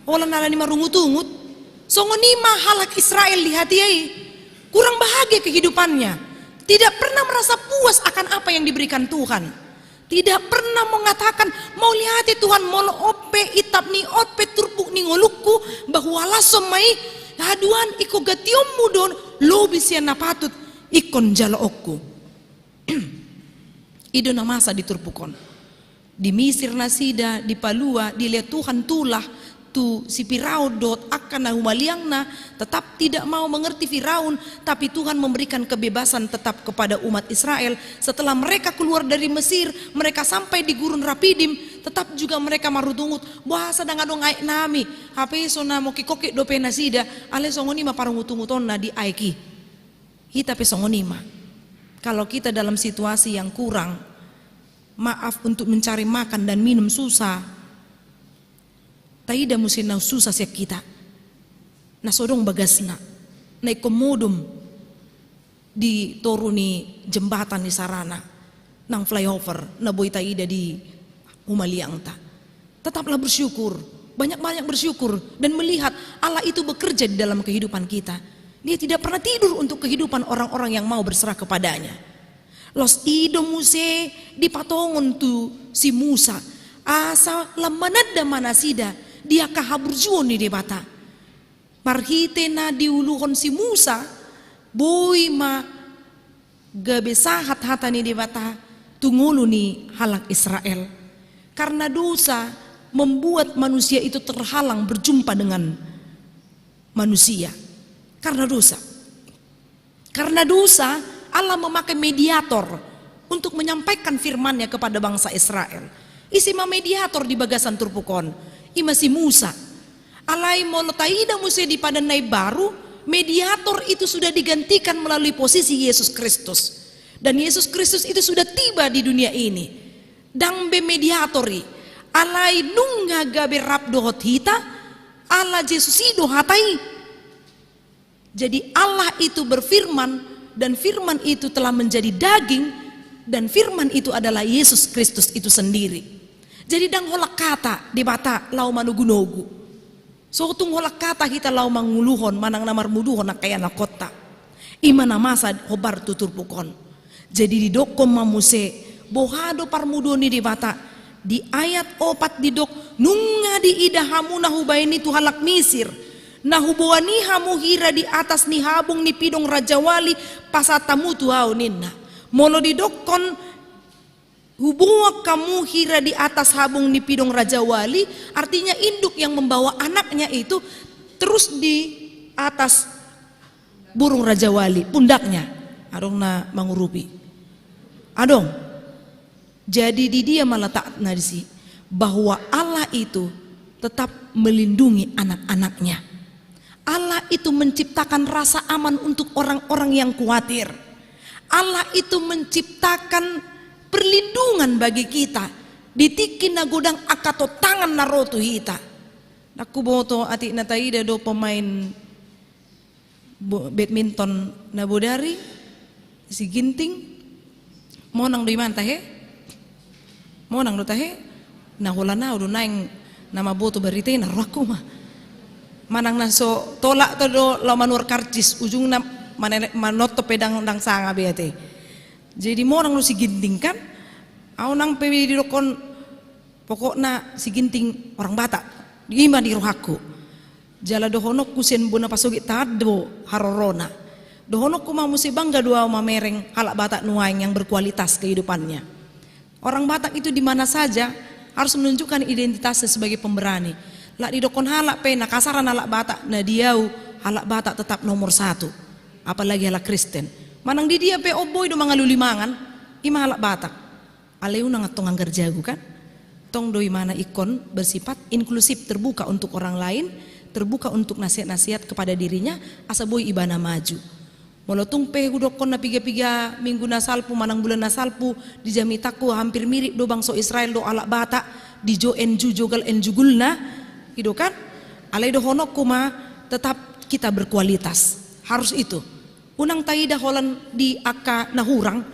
Holan alani marungut-ungut. Songon i ma halak Israel di hatiha i. Kurang bahagia kehidupannya. Tidak pernah merasa puas akan apa yang diberikan Tuhan. Tidak pernah mengatakan, mauliate Tuhan, molo on pe itap ni on pe turpuk ni ngolungku, ba hualashon ma i, haduan ingkon gantionmu do, lobi sian na patut ingkon jaloonku. I do na masa di turpuk on. Di Misir nasida, dipalua, dilehon Tuhan tulah tu si Firaun dohot angka na humaliangna, tetap tidak mau mengerti Firaun, tapi Tuhan memberikan kebebasan tetap kepada umat Israel. Setelah mereka keluar dari Mesir, mereka sampai di gurun Rapidim, tetap juga mereka marungut-ungut, boasa dang adong aek nami, hape so na mongkik-ongkik dope nasida, alai songon i ma parungut-ungutonna di aek i. Hita pe songon i ma. Kalau kita dalam situasi yang kurang, maaf, untuk mencari makan dan minum susah, taida muse na susah sian hita. Na so adong bagasna. Na ingkon modom di toru ni jembatan ni Sarana. Nang flyover, na boi taida di humaliangta. Tetaplah bersyukur. Banyak-banyak bersyukur dan melihat Allah itu bekerja di dalam kehidupan kita. Dia tidak pernah tidur untuk kehidupan orang-orang yang mau berserah kepada-Nya. Laos i do muse dipatongon tu si Musa, asa lam mananda ma nasida di angka haburjuon ni Debata. Marhite na diuluhon si Musa, boi ma gabe sahat hata ni Debata tu ngolu ni halak Israel. Karena dosa membuat manusia itu terhalang berjumpa dengan manusia. Karena dosa. Karena dosa, Allah memakai mediator untuk menyampaikan firman-Nya kepada bangsa Israel. Ise ma mediator di bagasan turpuk on? Ima si Musa. Alai molo taida muse di Padan na Imbaru, mediator itu sudah digantikan melalui posisi Yesus Kristus. Dan Yesus Kristus itu sudah tiba di dunia ini. Dang be mediator i. Alai nunga gabe rap dohot hita, ala Jesus i do hata i. Jadi Allah itu berfirman, dan firman itu telah menjadi daging, dan firman itu adalah Yesus Kristus itu sendiri. Jadi ndang holan hata Debata laho manogunogu. So tung holan hata hita laho manguluhon manang na marmuduhon angka ianakhonta. I ma na masa hombar tu turpuk on. Jadi didokkon ma muse, boha do parmuduon ni Debata? Di ayat opat didok, nunga diida hamu na hubaen i tu halak Misir, na huboan i hamu hira di atas ni habung ni pidong rajawali, pasahat hamu tu ahu ninna. Molo didokkon, huboan hamu hira di atas habung ni pidong rajawali, artinya induk yang membawa anaknya itu terus di atas burung rajawali, pundaknya. Adong na mangurupi. Adong. Jadi di dia ma letakna disi, bahwa Allah itu tetap melindungi anak-anaknya. Allah itu menciptakan rasa aman untuk orang-orang yang khawatir. Allah itu menciptakan perlindungan bagi kita di tingki na godang angka tontangan na ro tu hita. Ndang huboto atik na taida do pemain bo-, badminton na bodari, si Ginting, monang do imana tahe? Monang do tahe? Na holan ahu do naeng na mamboto barita i na rohangku ma. Manang na so tolap do laho manuhor karcis, ujungna manele-, manotop pe ndang, ndang sanga be ate. Jadi monang do si Ginting kan? Ahu nang pe didokkon, pokokna si Ginting orang Batak. I ma di rohangku. Jala dohononku sian bona pasogit taat do harorona. Dohononku ma muse bangga do ahu mamereng halak Batak nuaeng yang berkualitas kehidupannya. Orang Batak itu di mana saja harus menunjukkan identitasnya sebagai pemberani. Lak didokkon halak pe na kasaran halak Batak, na di ahu halak Batak tetap nomor satu. Apalagi halak Kristen. Manang di dia pe on boi do mangalului mangan, i ma halak Batak. Alai unang antong anggar jago kan? Tong do imana ingkon bersifat inklusif, terbuka untuk orang lain, terbuka untuk nasihat-nasihat kepada dirinya, asa boi ibana maju. Molo tung pe hudokkon na piga-piga minggu na salpu manang bulan na salpu, di jamitangku hampir mirip do bangso Israel dohot halak Batak, di jo en ju jogal en jugulna, i do kan? Alai dohononku ma tetap kita berkualitas. Harus itu. Unang taida holan di angka na hurang,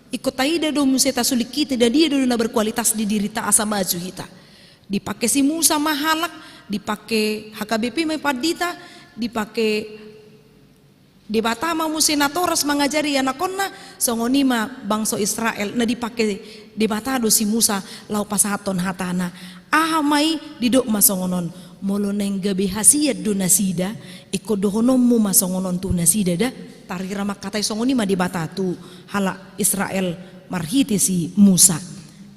ingkon taida do muse tasulik hita, na dia do na berkualitas di dirita asa maju hita. Dipake si Musa ma halak, dipake H K B P ma pandita, dipake Debata ma muse natoras mangajari ianakhonna, songon i ma bangso Israel, na dipake Debata do si Musa laho pasahathon hatana. Aha ma i? Didok ma songon on, molo naeng gabe hasian do nasida, ingkon dohononmu ma songon on tu nasida da. Tarira mangkatai songon i ma Debata tu halak Israel marhite si Musa.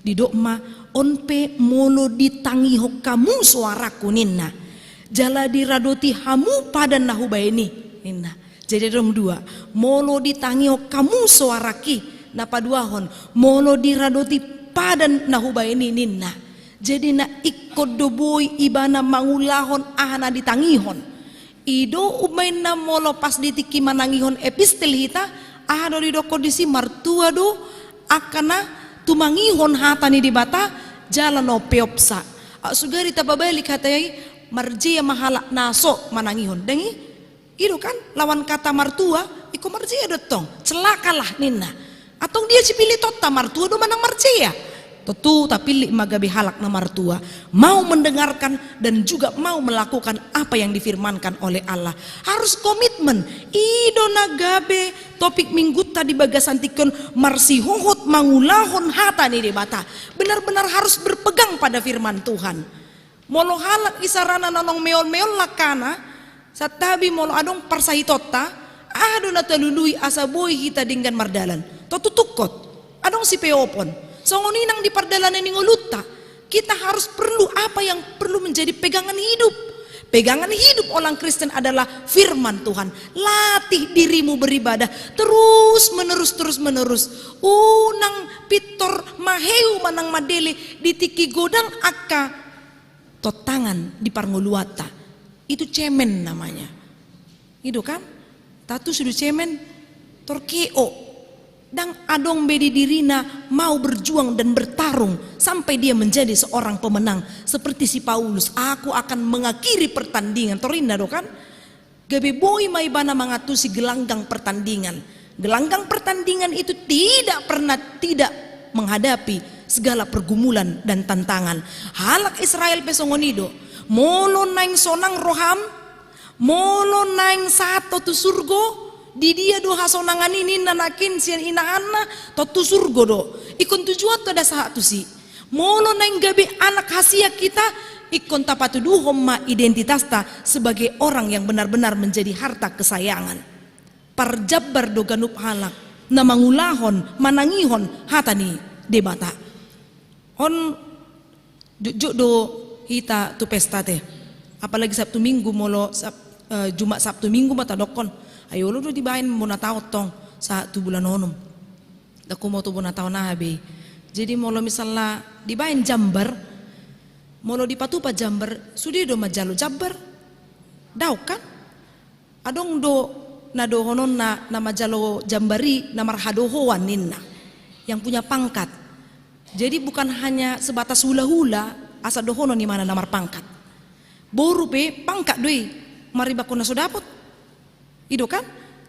Didok ma, on pe molo ditangihon hamu soarangku ninna, jala diradoti hamu padan na hubaen i ninna. Jadi adong dua, molo ditangihon hamu soarangki, na paduahon, molo diradoti padan na hubaen i ninna. Jadi na ingkon do boi ibana mangulahon aha na ditangihon. I do umbaen na molo pas di tingki manangihon epistel hita, aha do didokkon disi? Martua do angka na tumangihon hata ni Debata jala na umpeopsa. Aut sugari tapabalik hata i, marjea ma halak na so manangihon. Dang i? I do kan, lawan kata martua, ingkon marjea do tong, celakalah ninna. Antong dia sipilitonta, martua do manang marjea? Tontu tapillit ma gabe halak na martua, mau mendengarkan dan juga mau melakukan apa yang difirmankan oleh Allah. Harus komitmen. I do na gabe topik minggunta di bagasan tingki on, marsihohot mangulahon hata ni Debata. Benar-benar harus berpegang pada firman Tuhan. Molo halak isarana naung meol-meol langkana, santabi molo adong parsahitonta, aha do na talului asa boi hita denggan mardalan? Tontu tungkot. Adong sipeopon. Songon i nang di pardalanan ni ngolunta. Kita harus perlu apa yang perlu menjadi pegangan hidup. Pegangan hidup orang Kristen adalah firman Tuhan. Latih dirimu beribadah terus menerus, terus menerus. Unang pintor maheu manang mandele di tingki godang angka tontangan di parngoluanta. Itu cemen namanya. I do kan? Tatu sudu cemen, torkeo. Ndang adong be di dirina mau berjuang dan bertarung sampai dia menjadi seorang pemenang. Seperti si Paulus, "Aku akan mengakhiri pertandingan." Torinna do kan? Gabe boi ma ibana mangantusi gelanggang pertandingan. Gelanggang pertandingan itu tidak pernah tidak menghadapi segala pergumulan dan tantangan. Halak Israel pe songon i do. Molo naeng sonang roham, molo naeng sahat ho tu surgo, di dia do hasonangan i ninna nangkin sian inahanna, tontu surgo do. Ingkon tujuan tu da sahat tusi. Molo naeng gabe anak hasian hita, ingkon tapatuduhon ma identitasta sebagai orang yang benar-benar menjadi harta kesayangan. Parjambar do ganup halak na mangulahon, manangihon hata ni Debata. On jotjot do hita tu pesta te. Apalagi Sabtu Minggu, molo Sab-, eh, Jumat, Sabtu Minggu ma tadokkon. Ai olo do dibaen bona taon tong sahat tu bulan onom. Ndang humamo tu bona taon aha be i. Jadi molo misalna dibaen jambar, molo dipatupa jambar, sude do manjalo jambar. Dao kan? Adong do na dohononna na manjalo jambar i na marhadohoan ninna, yang punya pangkat. Jadi bukan hanya sebatas hulahula asa dohonon ibana na marpangkat. Boru pe pangkat do i, maribakkon na so dapot. I do kan?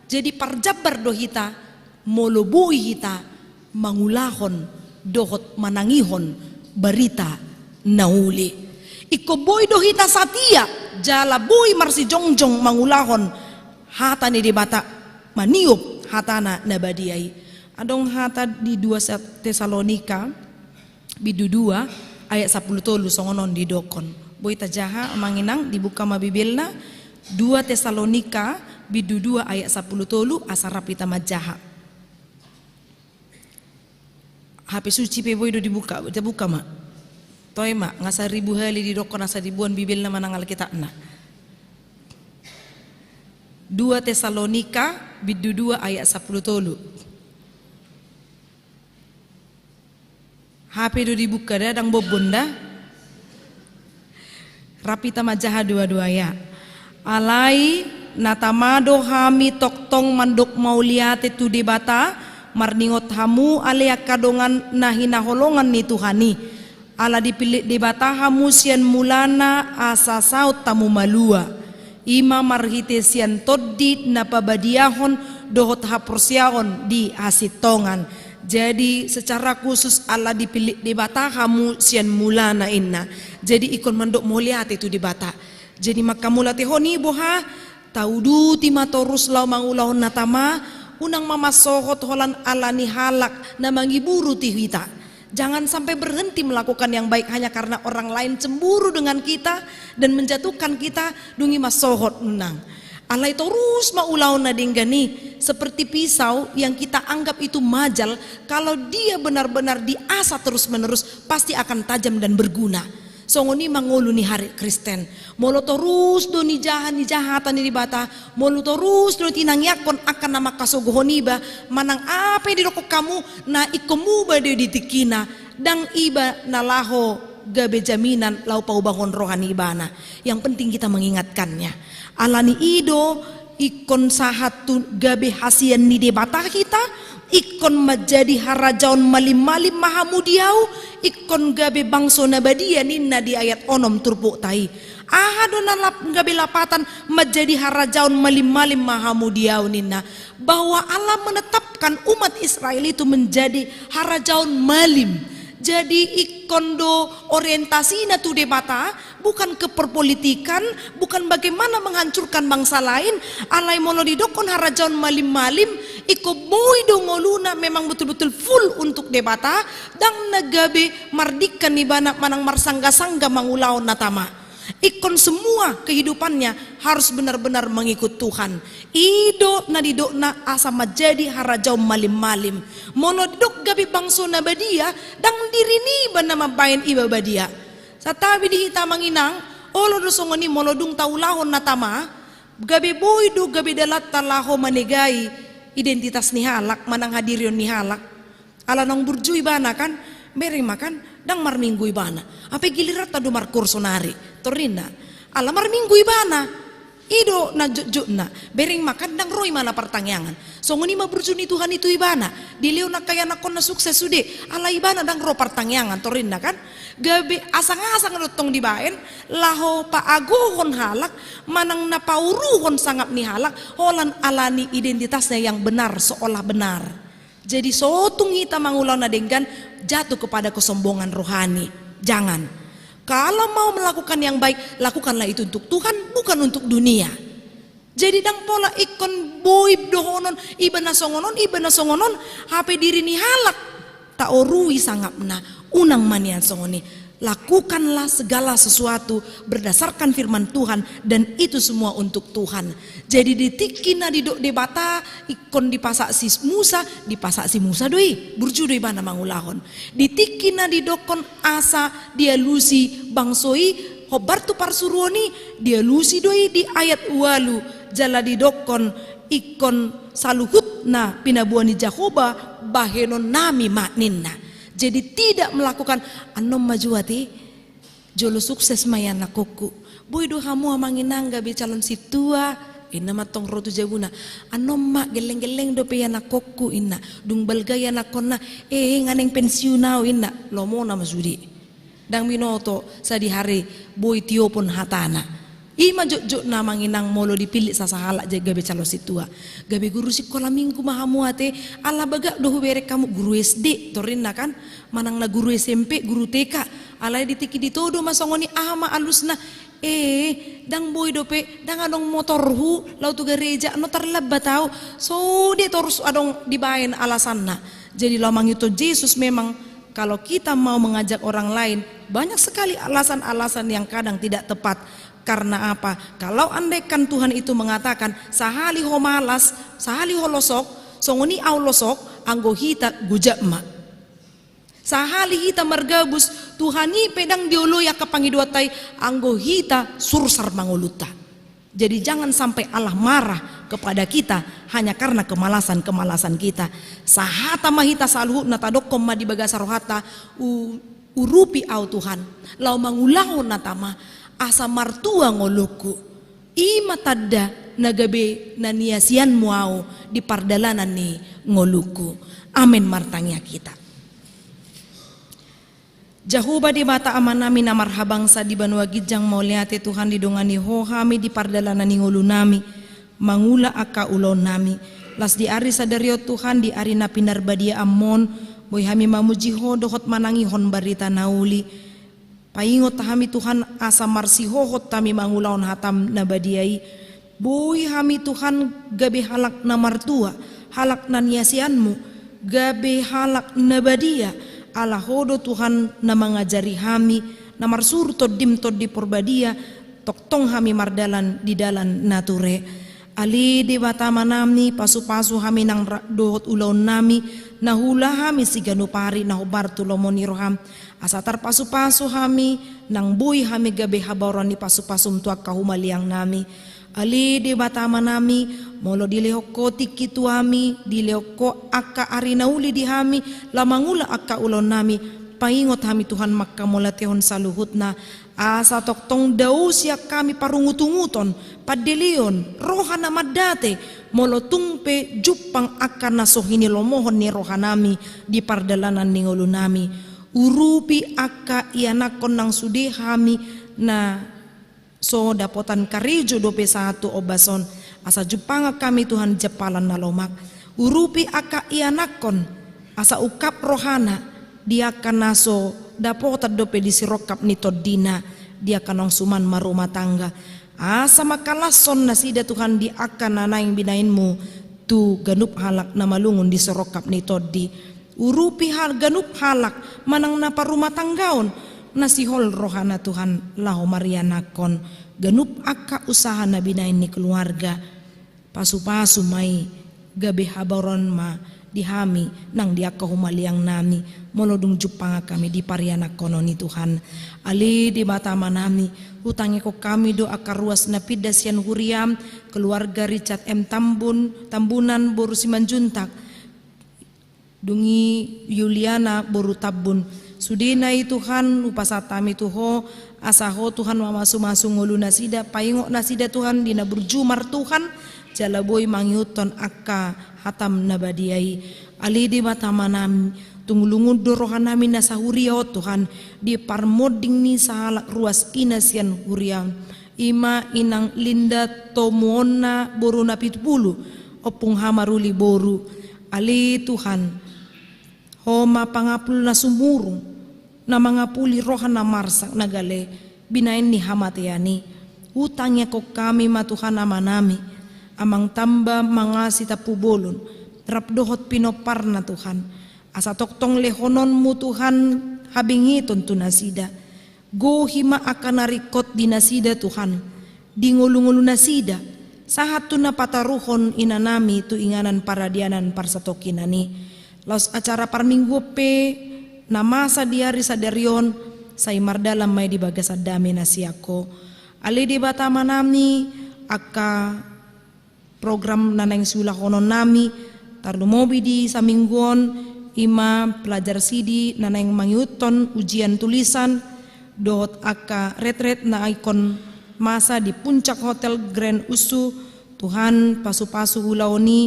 Jadi parjambar do hita molo boi hita mangulahon dohot manangihon barita na uli. Ingkon boi do hita satia jala boi marsijongjong mangulahon hata ni Debata, maniop hatana na badia i. Adong hata di dua Sa-, Tesalonika bindu dua ayat sampulu tolu songon on didokkon. Boi tajaha amang inang, dibuka ma Bibelna, dua Tesalonika bindu dua ayat sampulu tolu, asa rap hita manjaha. H P suci pe boi do dibuka, tabuka ma. Toe ma, nga saribu hali didokkon asa diboan Bibelna manang Alkitabna. Dua Tesalonika bindu dua ayat sampulu tolu. H P do dibuka da, ndang bobbon da. Rap hita manjaha dua-dua ya. Alai na tama do hami tongtong mandok mauliate tu Debata, marningot hamu ale angka dongan na hinaholongan ni Tuhan i. Ala dipillit Debata hamu sian mulana asa saut hamu malua. I ma marhite sian tondi na pabadiahon dohot haporseaon di hasintongan. Jadi secara khusus ala dipillit Debata hamu sian mulana inna. Jadi ingkon mandok mauliate tu Debata. Jadi manghamauliatehon i boha, tauduti ma torus laho mangulahon na tama, unang ma mansohot holan ala ni halak na mangiburu tu hita. Jangan sampai berhenti melakukan yang baik hanya karena orang lain cemburu dengan kita dan menjatuhkan kita, dung i mansohot, unang. Alai torus ma ulahon na denggan i, seperti pisau yang kita anggap itu majal, kalau dia benar-benar diasah terus-menerus, pasti akan tajam dan berguna. Songon i ma ngolu ni halak Kristen. Molo torus do nijaha, nijaha hata ni Debata, molo torus do tinangiangkon angka na manghasogohon iba, manang aha pe didokkon hamu, na ingkon muba do di tingkina, ndang iba na laho gabe jaminan laho paubahon roha ni ibana. Yang penting kita mengingatkannya. Ala ni i do, ingkon sahat tu gabe hasian ni Debata hita, ingkon manjadi harajaon malim-malim ma hamu di ahu, ingkon gabe bangso na badia ninna di ayat onom turpukta i. Aha do na lap-, gabe lapatan manjadi harajaon malim-malim ma hamu di ahu ninna? Bahwa Allah menetapkan umat Israel itu menjadi harajaon malim. Jadi ingkon do orientasina tu Debata, bukan ke perpolitikan, bukan bagaimana menghancurkan bangsa lain, alai molo didokkon harajaon malim-malim, ingkon boi do ngoluna memang betul-betul full untuk Debata, ndang na gabe mardingkan ibana manang marsangga-sangga mangulahon na tama. Ingkon semua kehidupannya harus benar-benar mengikut Tuhan. I do na didokna asa manjadi harajaon malim-malim. Molo didok gabe bangso na badia, ndang diri niba na mambahen iba badia. Santabi di hita amang inang, olo do songon i molo dung taulahon na tama, gabe boi do gabe dalanta laho manegai identitas ni halak, manang hadirion ni halak. Ala naung burju ibana kan, bereng ma kan, ndang marminggu ibana. Hape giliranta do markurso nari, torinna. Ala marminggu ibana. I do na jotjotna, bereng ma kan ndang ro ibana partangiangan. Songon i ma burju ni Tuhan i tu ibana, dilehon angka ianakkonna sukses sude, ala ibana ndang ro partangiangan, torinna kan. Gabe asang-asang do tong dibaen, laho paagohon halak, manang na pauruhon sangap ni halak, holan ala ni identitasnya yang benar, seolah benar. Jadi so tung hita mangulahon na denggan, jatuh kepada kesombongan rohani. Jangan. Kalau mau melakukan yang baik, lakukanlah itu untuk Tuhan, bukan untuk dunia. Jadi ndang pola ingkon boi dohonon, ibana songon on, ibana songon on, hape diri ni halak taorui sangapna, unang ma nian songon i. Lakukanlah segala sesuatu berdasarkan firman Tuhan, dan itu semua untuk Tuhan. Jadi di tingki na didok Debata ingkon dipasahat si Musa, dipasahat si Musa do i, burju do ibana mangulahon. Di tingki na didokkon asa dialusi bangso i hombar tu parsuruon i, dialusi do i di ayat ualu, jala didokkon ingkon saluhutna pinaboa ni Jahowa bahenonnami ma ninna. Jadi tidak melakukan, annon ma jo ate, jolo sukses ma ianakhonhu. Boi do hamu amang inang gabe calon sintua, inna ma tong ro tu jabuna. Annon ma gelleng-gelleng dope ianakhonhu inna. Dung balga ianakhonna, eh, nga naeng pensiun au inna. Lomona ma sude. Ndang binoto sadihari boi tiopon hatana. I ma jotjotna amang inang molo dipillit sasahalak jadi gabe calon sintua. Gabe guru sikola minggu ma hamu ate, ala bagak do hubereng hamu guru S D, torinna kan, manang na guru S M P, guru T K. Alai di tingki ditodo ma songon i aha ma alusna, eh, ndang boi dope, ndang adong motorhu, laho tu gareja, annon tarlambat au, sude torus adong dibaen alasanna. Jadi laho mangihuthon Jesus memang, kalau kita mau mengajak orang lain, banyak sekali alasan-alasan yang kadang tidak tepat. Karena apa? Kalau andaikan Tuhan itu mengatakan, sahali ho malas, sahali ho losok, songon i au losok, anggo hita gojap ma. Sahali hita margabus, Tuhan i pe ndang dioloi angka pangidoanta i, anggo hita sursar ma ngolunta. Jadi jangan sampai Allah marah kepada kita hanya karena kemalasan-kemalasan kita. Sahata ma hita saluhutna, tadokkon ma di bagasan rohanta, u-, urupi au Tuhan, laho mangulahon na tama, asa martua ngolungku. I ma tanda na gabe na niasianmu au di pardalanan ni ngolungku. Amen. Martangiang hita. Jahowa Debata Amanami na marhabangsa di banua ginjang, mauliate Tuhan didongani Ho hami di pardalanan ni ngolunami, mangula angka ulaonnami. Las di ari sadari on Tuhan, di ari na pinarbadiaanmon, boi hami mamuji Ho dohot manangihon barita na uli. Paingot hami Tuhan asa marsihohot hami mangulahon hatam na badia i. Boi hami Tuhan gabe halak na martua, halak na niasianmu, gabe halak na badia, ala Ho do Tuhan na mangajari hami, na marsuru Tondim Tondi Porbadia, tongtong hami mardalan di dalan na ture. Ale Debata Amanami, pasupasu hami nang ra-, dohot ulaonnami, na huula hami siganup ari na hombar tu lomo ni roham. Asa tarpasupasu hami, nang boi hami gabe habaoran ni pasupasum tu angka humaliangnami. Ale Debata Amanami, molo dilehon Ho tingki tu hami, dilehon Ho angka ari na uli di hami, laho mangula angka ulaonnami, paingot hami Tuhan manghamauliatehon saluhutna, asa tongtong dao sian hami parungutunguton, pandeleon, roha na mandate, molo tung pe jumpang angka na so hinilomohon ni rohanami di pardalanan ni ngolunami. Urupi angka ianakhon nang sude hami na so dapotan karejo dope sahat tu ombas on, asa jumpangan hami Tuhan jampalan na lomak. Urupi angka ianakhon, asa ungkap rohana di angka na so dapotan dope di sirongkap ni tondina, di angka naung suman marrumah tangga. Asa mangkalashon nasida Tuhan di angka na naeng binaenmu tu ganup halak na malungun di sirongkap ni tondi. Urupi hal ganup halak manang na parrumahtanggaon na sihol rohana Tuhan laho marianakhon ganup angka usaha na binaen ni keluarga. Pasupasu ma i, gabe habaoran ma di hami nang di angka humaliangnami, molo dung jumpangan hami di parianakhonon i Tuhan. Ale Debata Amanami, hutangihon hami do angka ruas na pinda sian huriam, keluarga Richard M Tambun, Tambunan boru Simanjuntak, dung i Yuliana boru Tambun. Sudena i Tuhan, hupasahat hami tu Ho, Asa Ho Tuhan mamasumasu ngolu nasida, paingot nasida Tuhan di na burju martuhan, jala boi mangihuthon angka hataM na badia i. Ale Debata Amanami, tung lungun do rohanami na sahuria on Tuhan, di parmonding ni sahalak ruas ina sian huriaM. I ma inang Linda Tomuonna boru Napitupulu, ompung Hamaruli boru. Ale Tuhan, Ho ma pangapul na sumurung, na mangapuli roha na marsak na gale binaen ni hamatean i. Hutangiangkon hami ma Tuhan Amanami, Amang Tamba Mangasi Tampubolon, rap dohot pinomparna Tuhan. Asa tongtong lehononMu Tuhan habengeton tu nasida. Gohi ma angka na ringkot di nasida Tuhan, di ngolungolu nasida, sahat tu na pataruhon inanami tu inganan paradianan parsatongkinan i. Laos acara parmingguon pe na masa di ari sadari on, sai mardalan ma i di bagasan dame na sian Ho. Ale Debata Amanami, angka program na naeng siulahononnami, tarlumobi di saminggu on, i ma pelajar sidi na naeng mangihuthon ujian tulisan, dohot angka retret na ingkon masa di Puncak Hotel Grand Ussu. Tuhan, pasupasu ulaon i,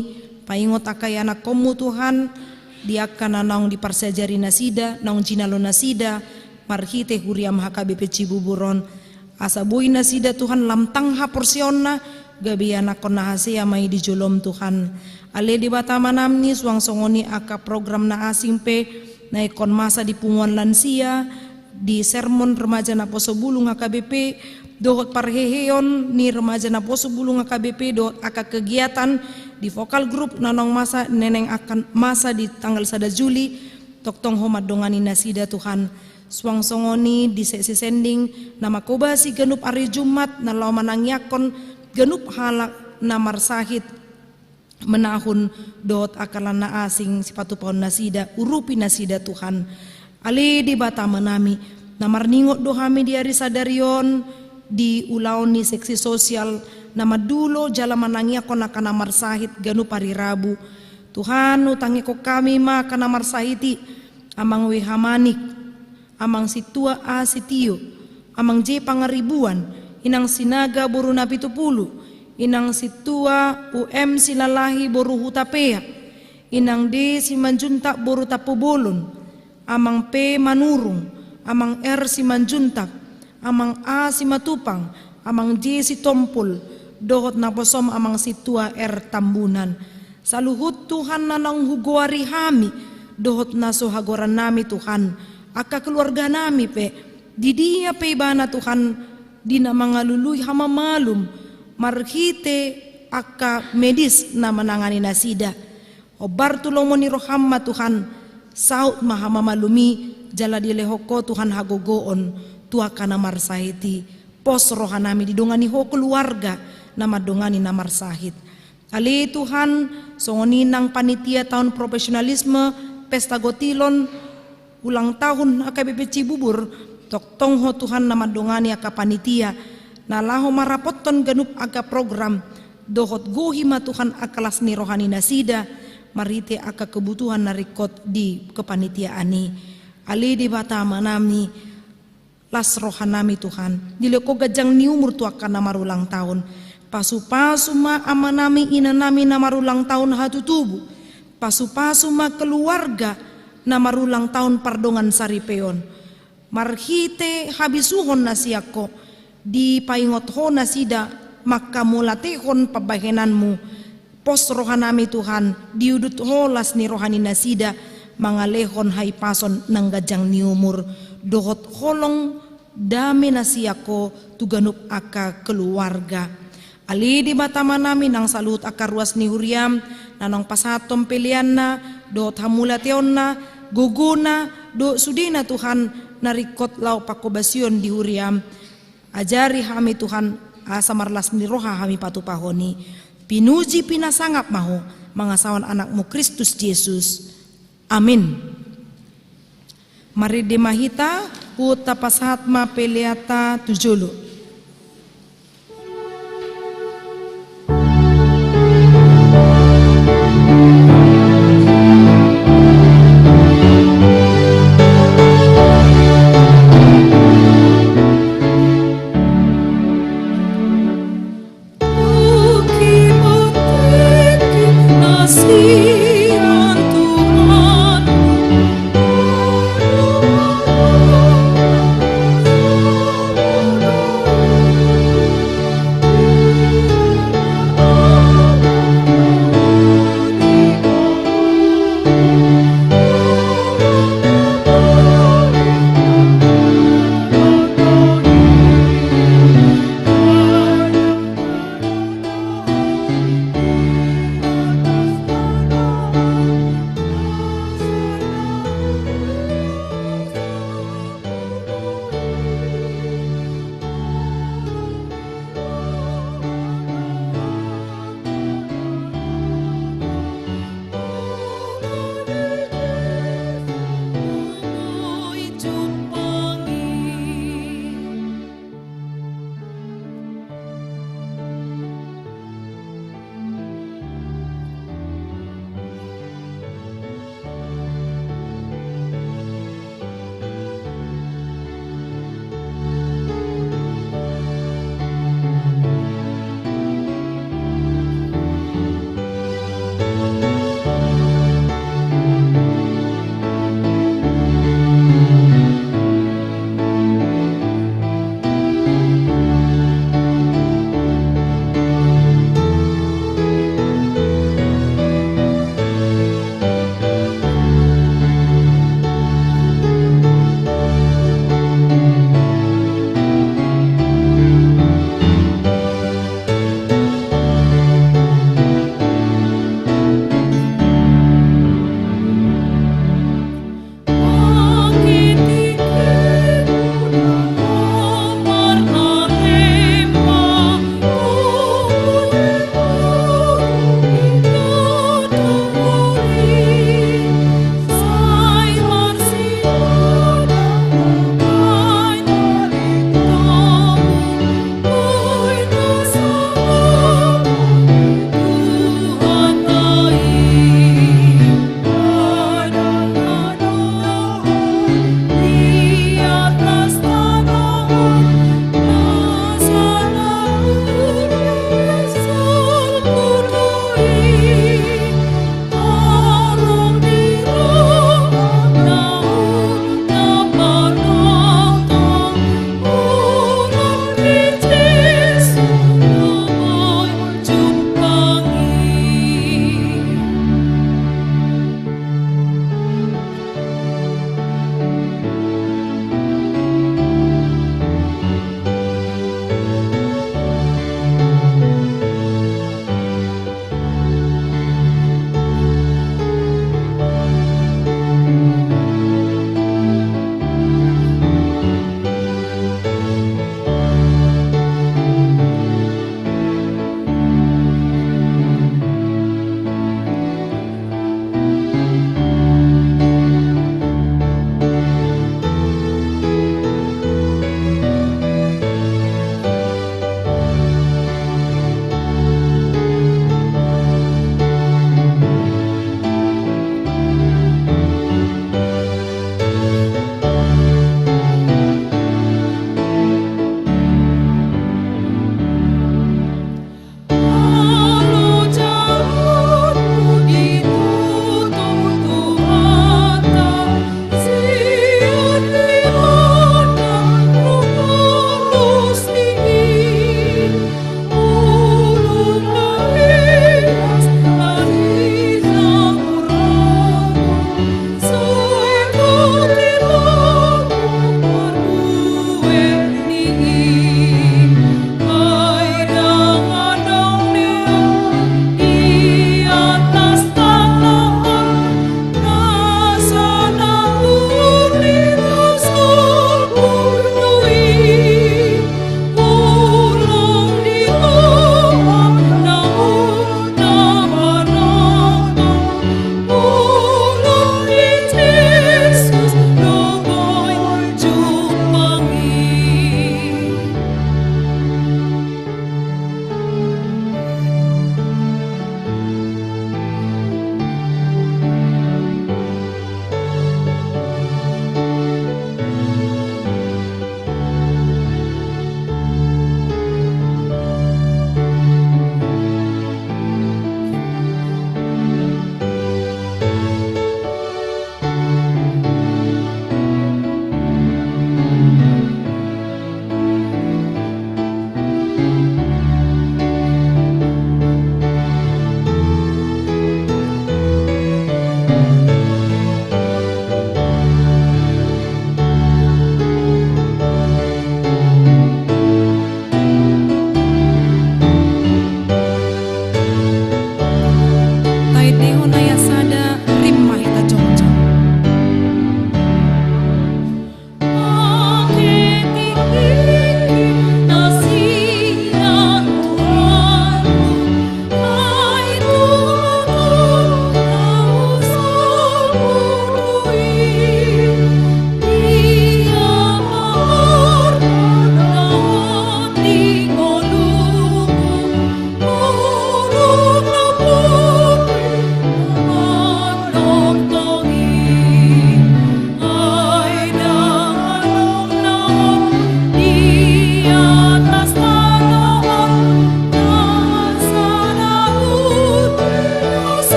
paingot angka ianakkonMu Tuhan, di angka na naung diparsiajari nasida, naung jinalo nasida, marhite huriaM H K B P Cibubur on. Asa boi nasida Tuhan lam tang haporseaonna, gabe ianakkon na hasea ma i di joloM Tuhan. Ale Debata Amanami, suang songon i angka program na asing pe, na ingkon masa di punguan lansia, di sermon remaja naposo bulung H K B P, dohot parheheon ni remaja naposo bulung H K B P, dohot angka kegiatan di vokal grup na naung masa, neneng akan masa di tanggal sada Juli, tongtong Ho mandongani nasida Tuhan. Suang songon i di seksi sending, na manghobasi ganup ari Jumat, na laho manangiangkon ganup halak na marsahit, menahun dohot angka na asing sipatupaon nasida, urupi nasida Tuhan. Ale Debata Amanami, na marningot do hami di ari sadari on, di ulaon ni seksi sosial, na mandulo jala manangiangkon angka na marsahit ganup ari Rabu. Tuhan, hutangiangkon hami ma angka na marsahit i, Amang W H Manik, Amang Sintua A Sitio, Amang J Pangaribuan, Inang Sinaga boru Napitupulu, Inang Sintua U M Silalahi boru Hutapea, Inang D Simanjuntak boru Tampubolon, Amang P Manurung, Amang R Simanjuntak, Amang A Simatupang, Amang J Sitompul, dohot naposoM Amang Sintua R Tambunan. Saluhut Tuhan na naung hugoari hami, dohot na so hagoarannami Tuhan, angka keluarganami pe, di dia pe ibana Tuhan, di na mangalului hamamalum, marhite angka medis na manangani nasida. Hombar tu lomo ni rohaM ma Tuhan, saut ma hamamalum i, jala dilehon Ho Tuhan hagogoon, tu angka na marsahit i, pos rohanami didongani Ho keluarga, na mandongani na marsahit. Ale Tuhan, songon i nang panitia taon profesionalisme, pesta gotilon, ulang tahun H K B P Cibubur, tongtong Ho Tuhan na mandongani angka panitia, na laho marapothon ganup angka program, dohot gohi ma Tuhan angka las ni roha ni nasida, marhite angka kebutuhan na ringkot di kepanitiaan i. Ale Debata Amanami, las rohanami Tuhan, dilehon Ho ganjang ni umur tu angka na marulang tahun. Pasupasu ma amanami inanami na marulang tahun hatutubu. Pasupasu ma keluarga na marulang tahun pardongan saripeon. Marhite habisuhon na sian Ho, dipaingot Ho nasida manghamauliatehon pambahenanMu. Pos rohanami Tuhan, diudut Ho las ni roha ni nasida, mangalehon hahipason nang ganjang ni umur, dohot holong dame na sian Ho tu ganup angka keluarga. Ale Debata amanami nang saluhut angka ruas ni huriaM, na naung pasahathon peleanna, dohot hamauliateonna, gogona, dohot sudena Tuhan, na ringkot laho panghobasion di huriaM. Ajari hami Tuhan, asa marlas ni roha hami patupahon i. Pinuji pinasangap ma Ho, mangasahon AnakMu Kristus Jesus. Amin. Marende ma hita, huhut tapasahat ma peleanta tu jolo.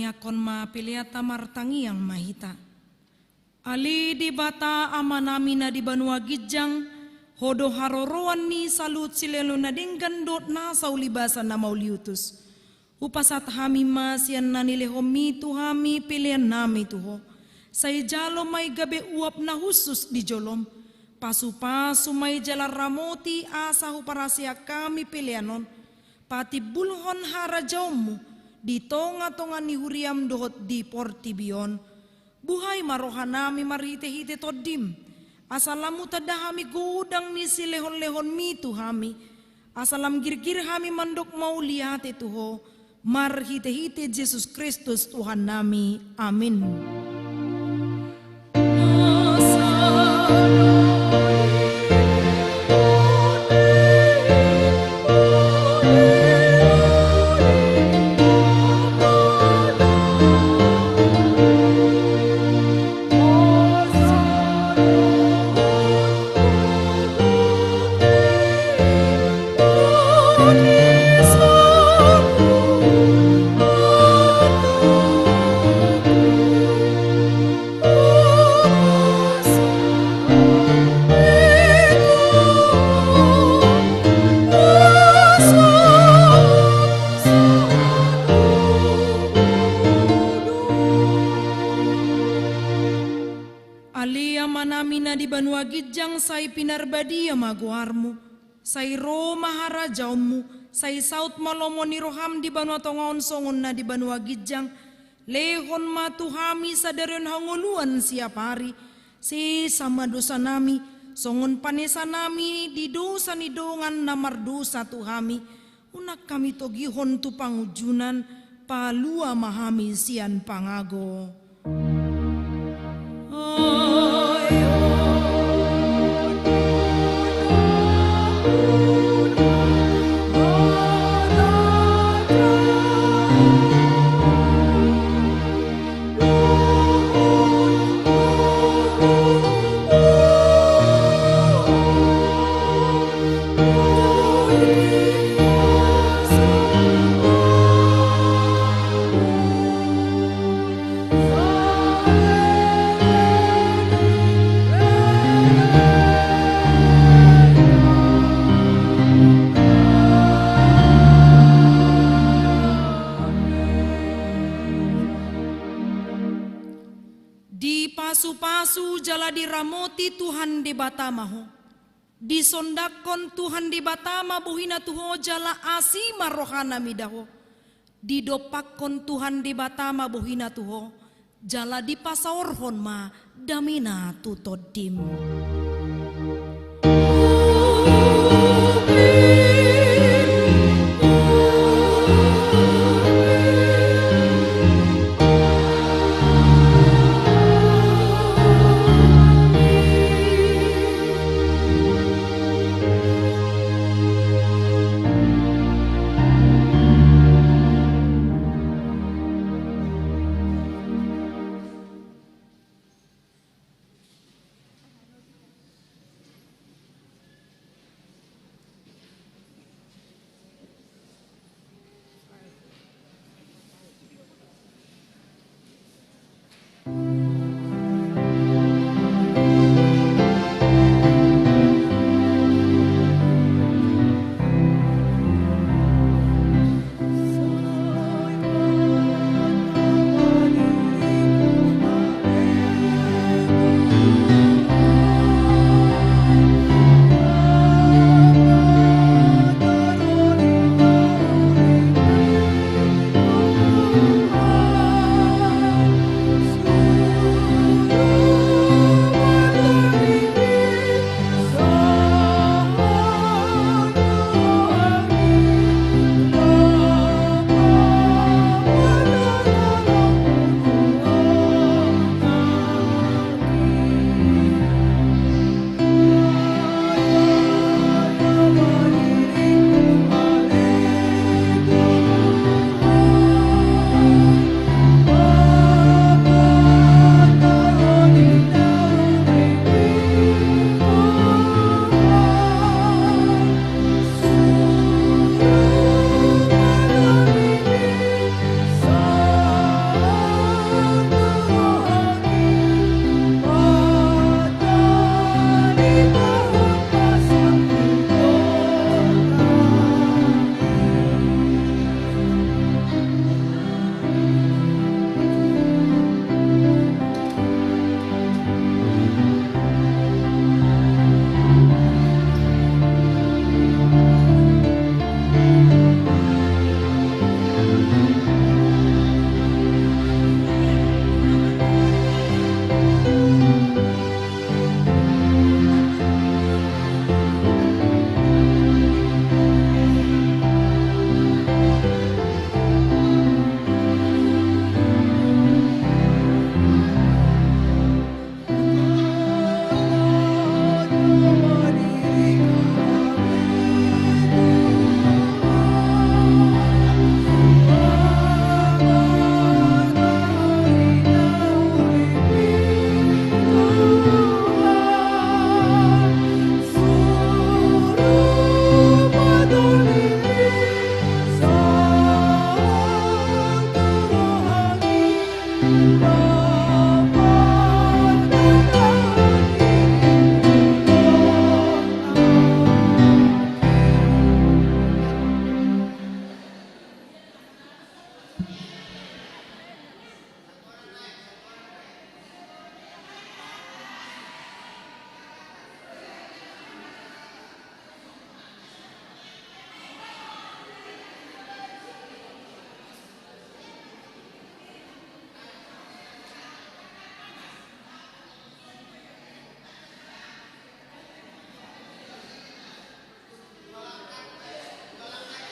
Tangiangkon ma peleanta, martangiang ma hita. Ale Debata Amanami na di banua ginjang, Ho do haroroan ni saluhut silehon na denggan dohot nasa ulibasa na mauliutus. Hupasahat hami ma sian na nilehonMi tu hami peleannami tu Ho. Sai jalo ma i gabe uap na hushus di joloM. Pasupasu ma i jala ramoti asa huparaseak hami pelean on. Patimbulhon harajaonMu di tongatonga ni huriaM dohot di portibi on. Buhai ma rohanami marhitehite TondiM, asa lam hutanda hami godang ni silehonlehonMi tu hami, asa lam girgir hami mandok mauliate tu Ho, marhitehite Jesus Kristus Tuhannami. Amin. Ale Amanami na di banua ginjang, sai pinarbadia ma goarMu. Sai ro ma harajaonMu, sai saut ma lomo ni rohaM di banua tonga on songon na di banua ginjang. Lehon ma tu hami sadari on hangoluan siapari. Sesa ma dosanami, songon panesanami di dosa ni dongan na mardosa tu hami. Unang hami togihon tu pangunjunan, palua ma hami sian pangago. Dipasupasu jala diramoti Tuhan Debata ma ho. Disondangkon Tuhan Debata ma bohina tu ho jala asi ma rohana mida ho. Didompakkon Tuhan Debata ma bohina tu ho, jala dipasaorhon ma damena tu tondim.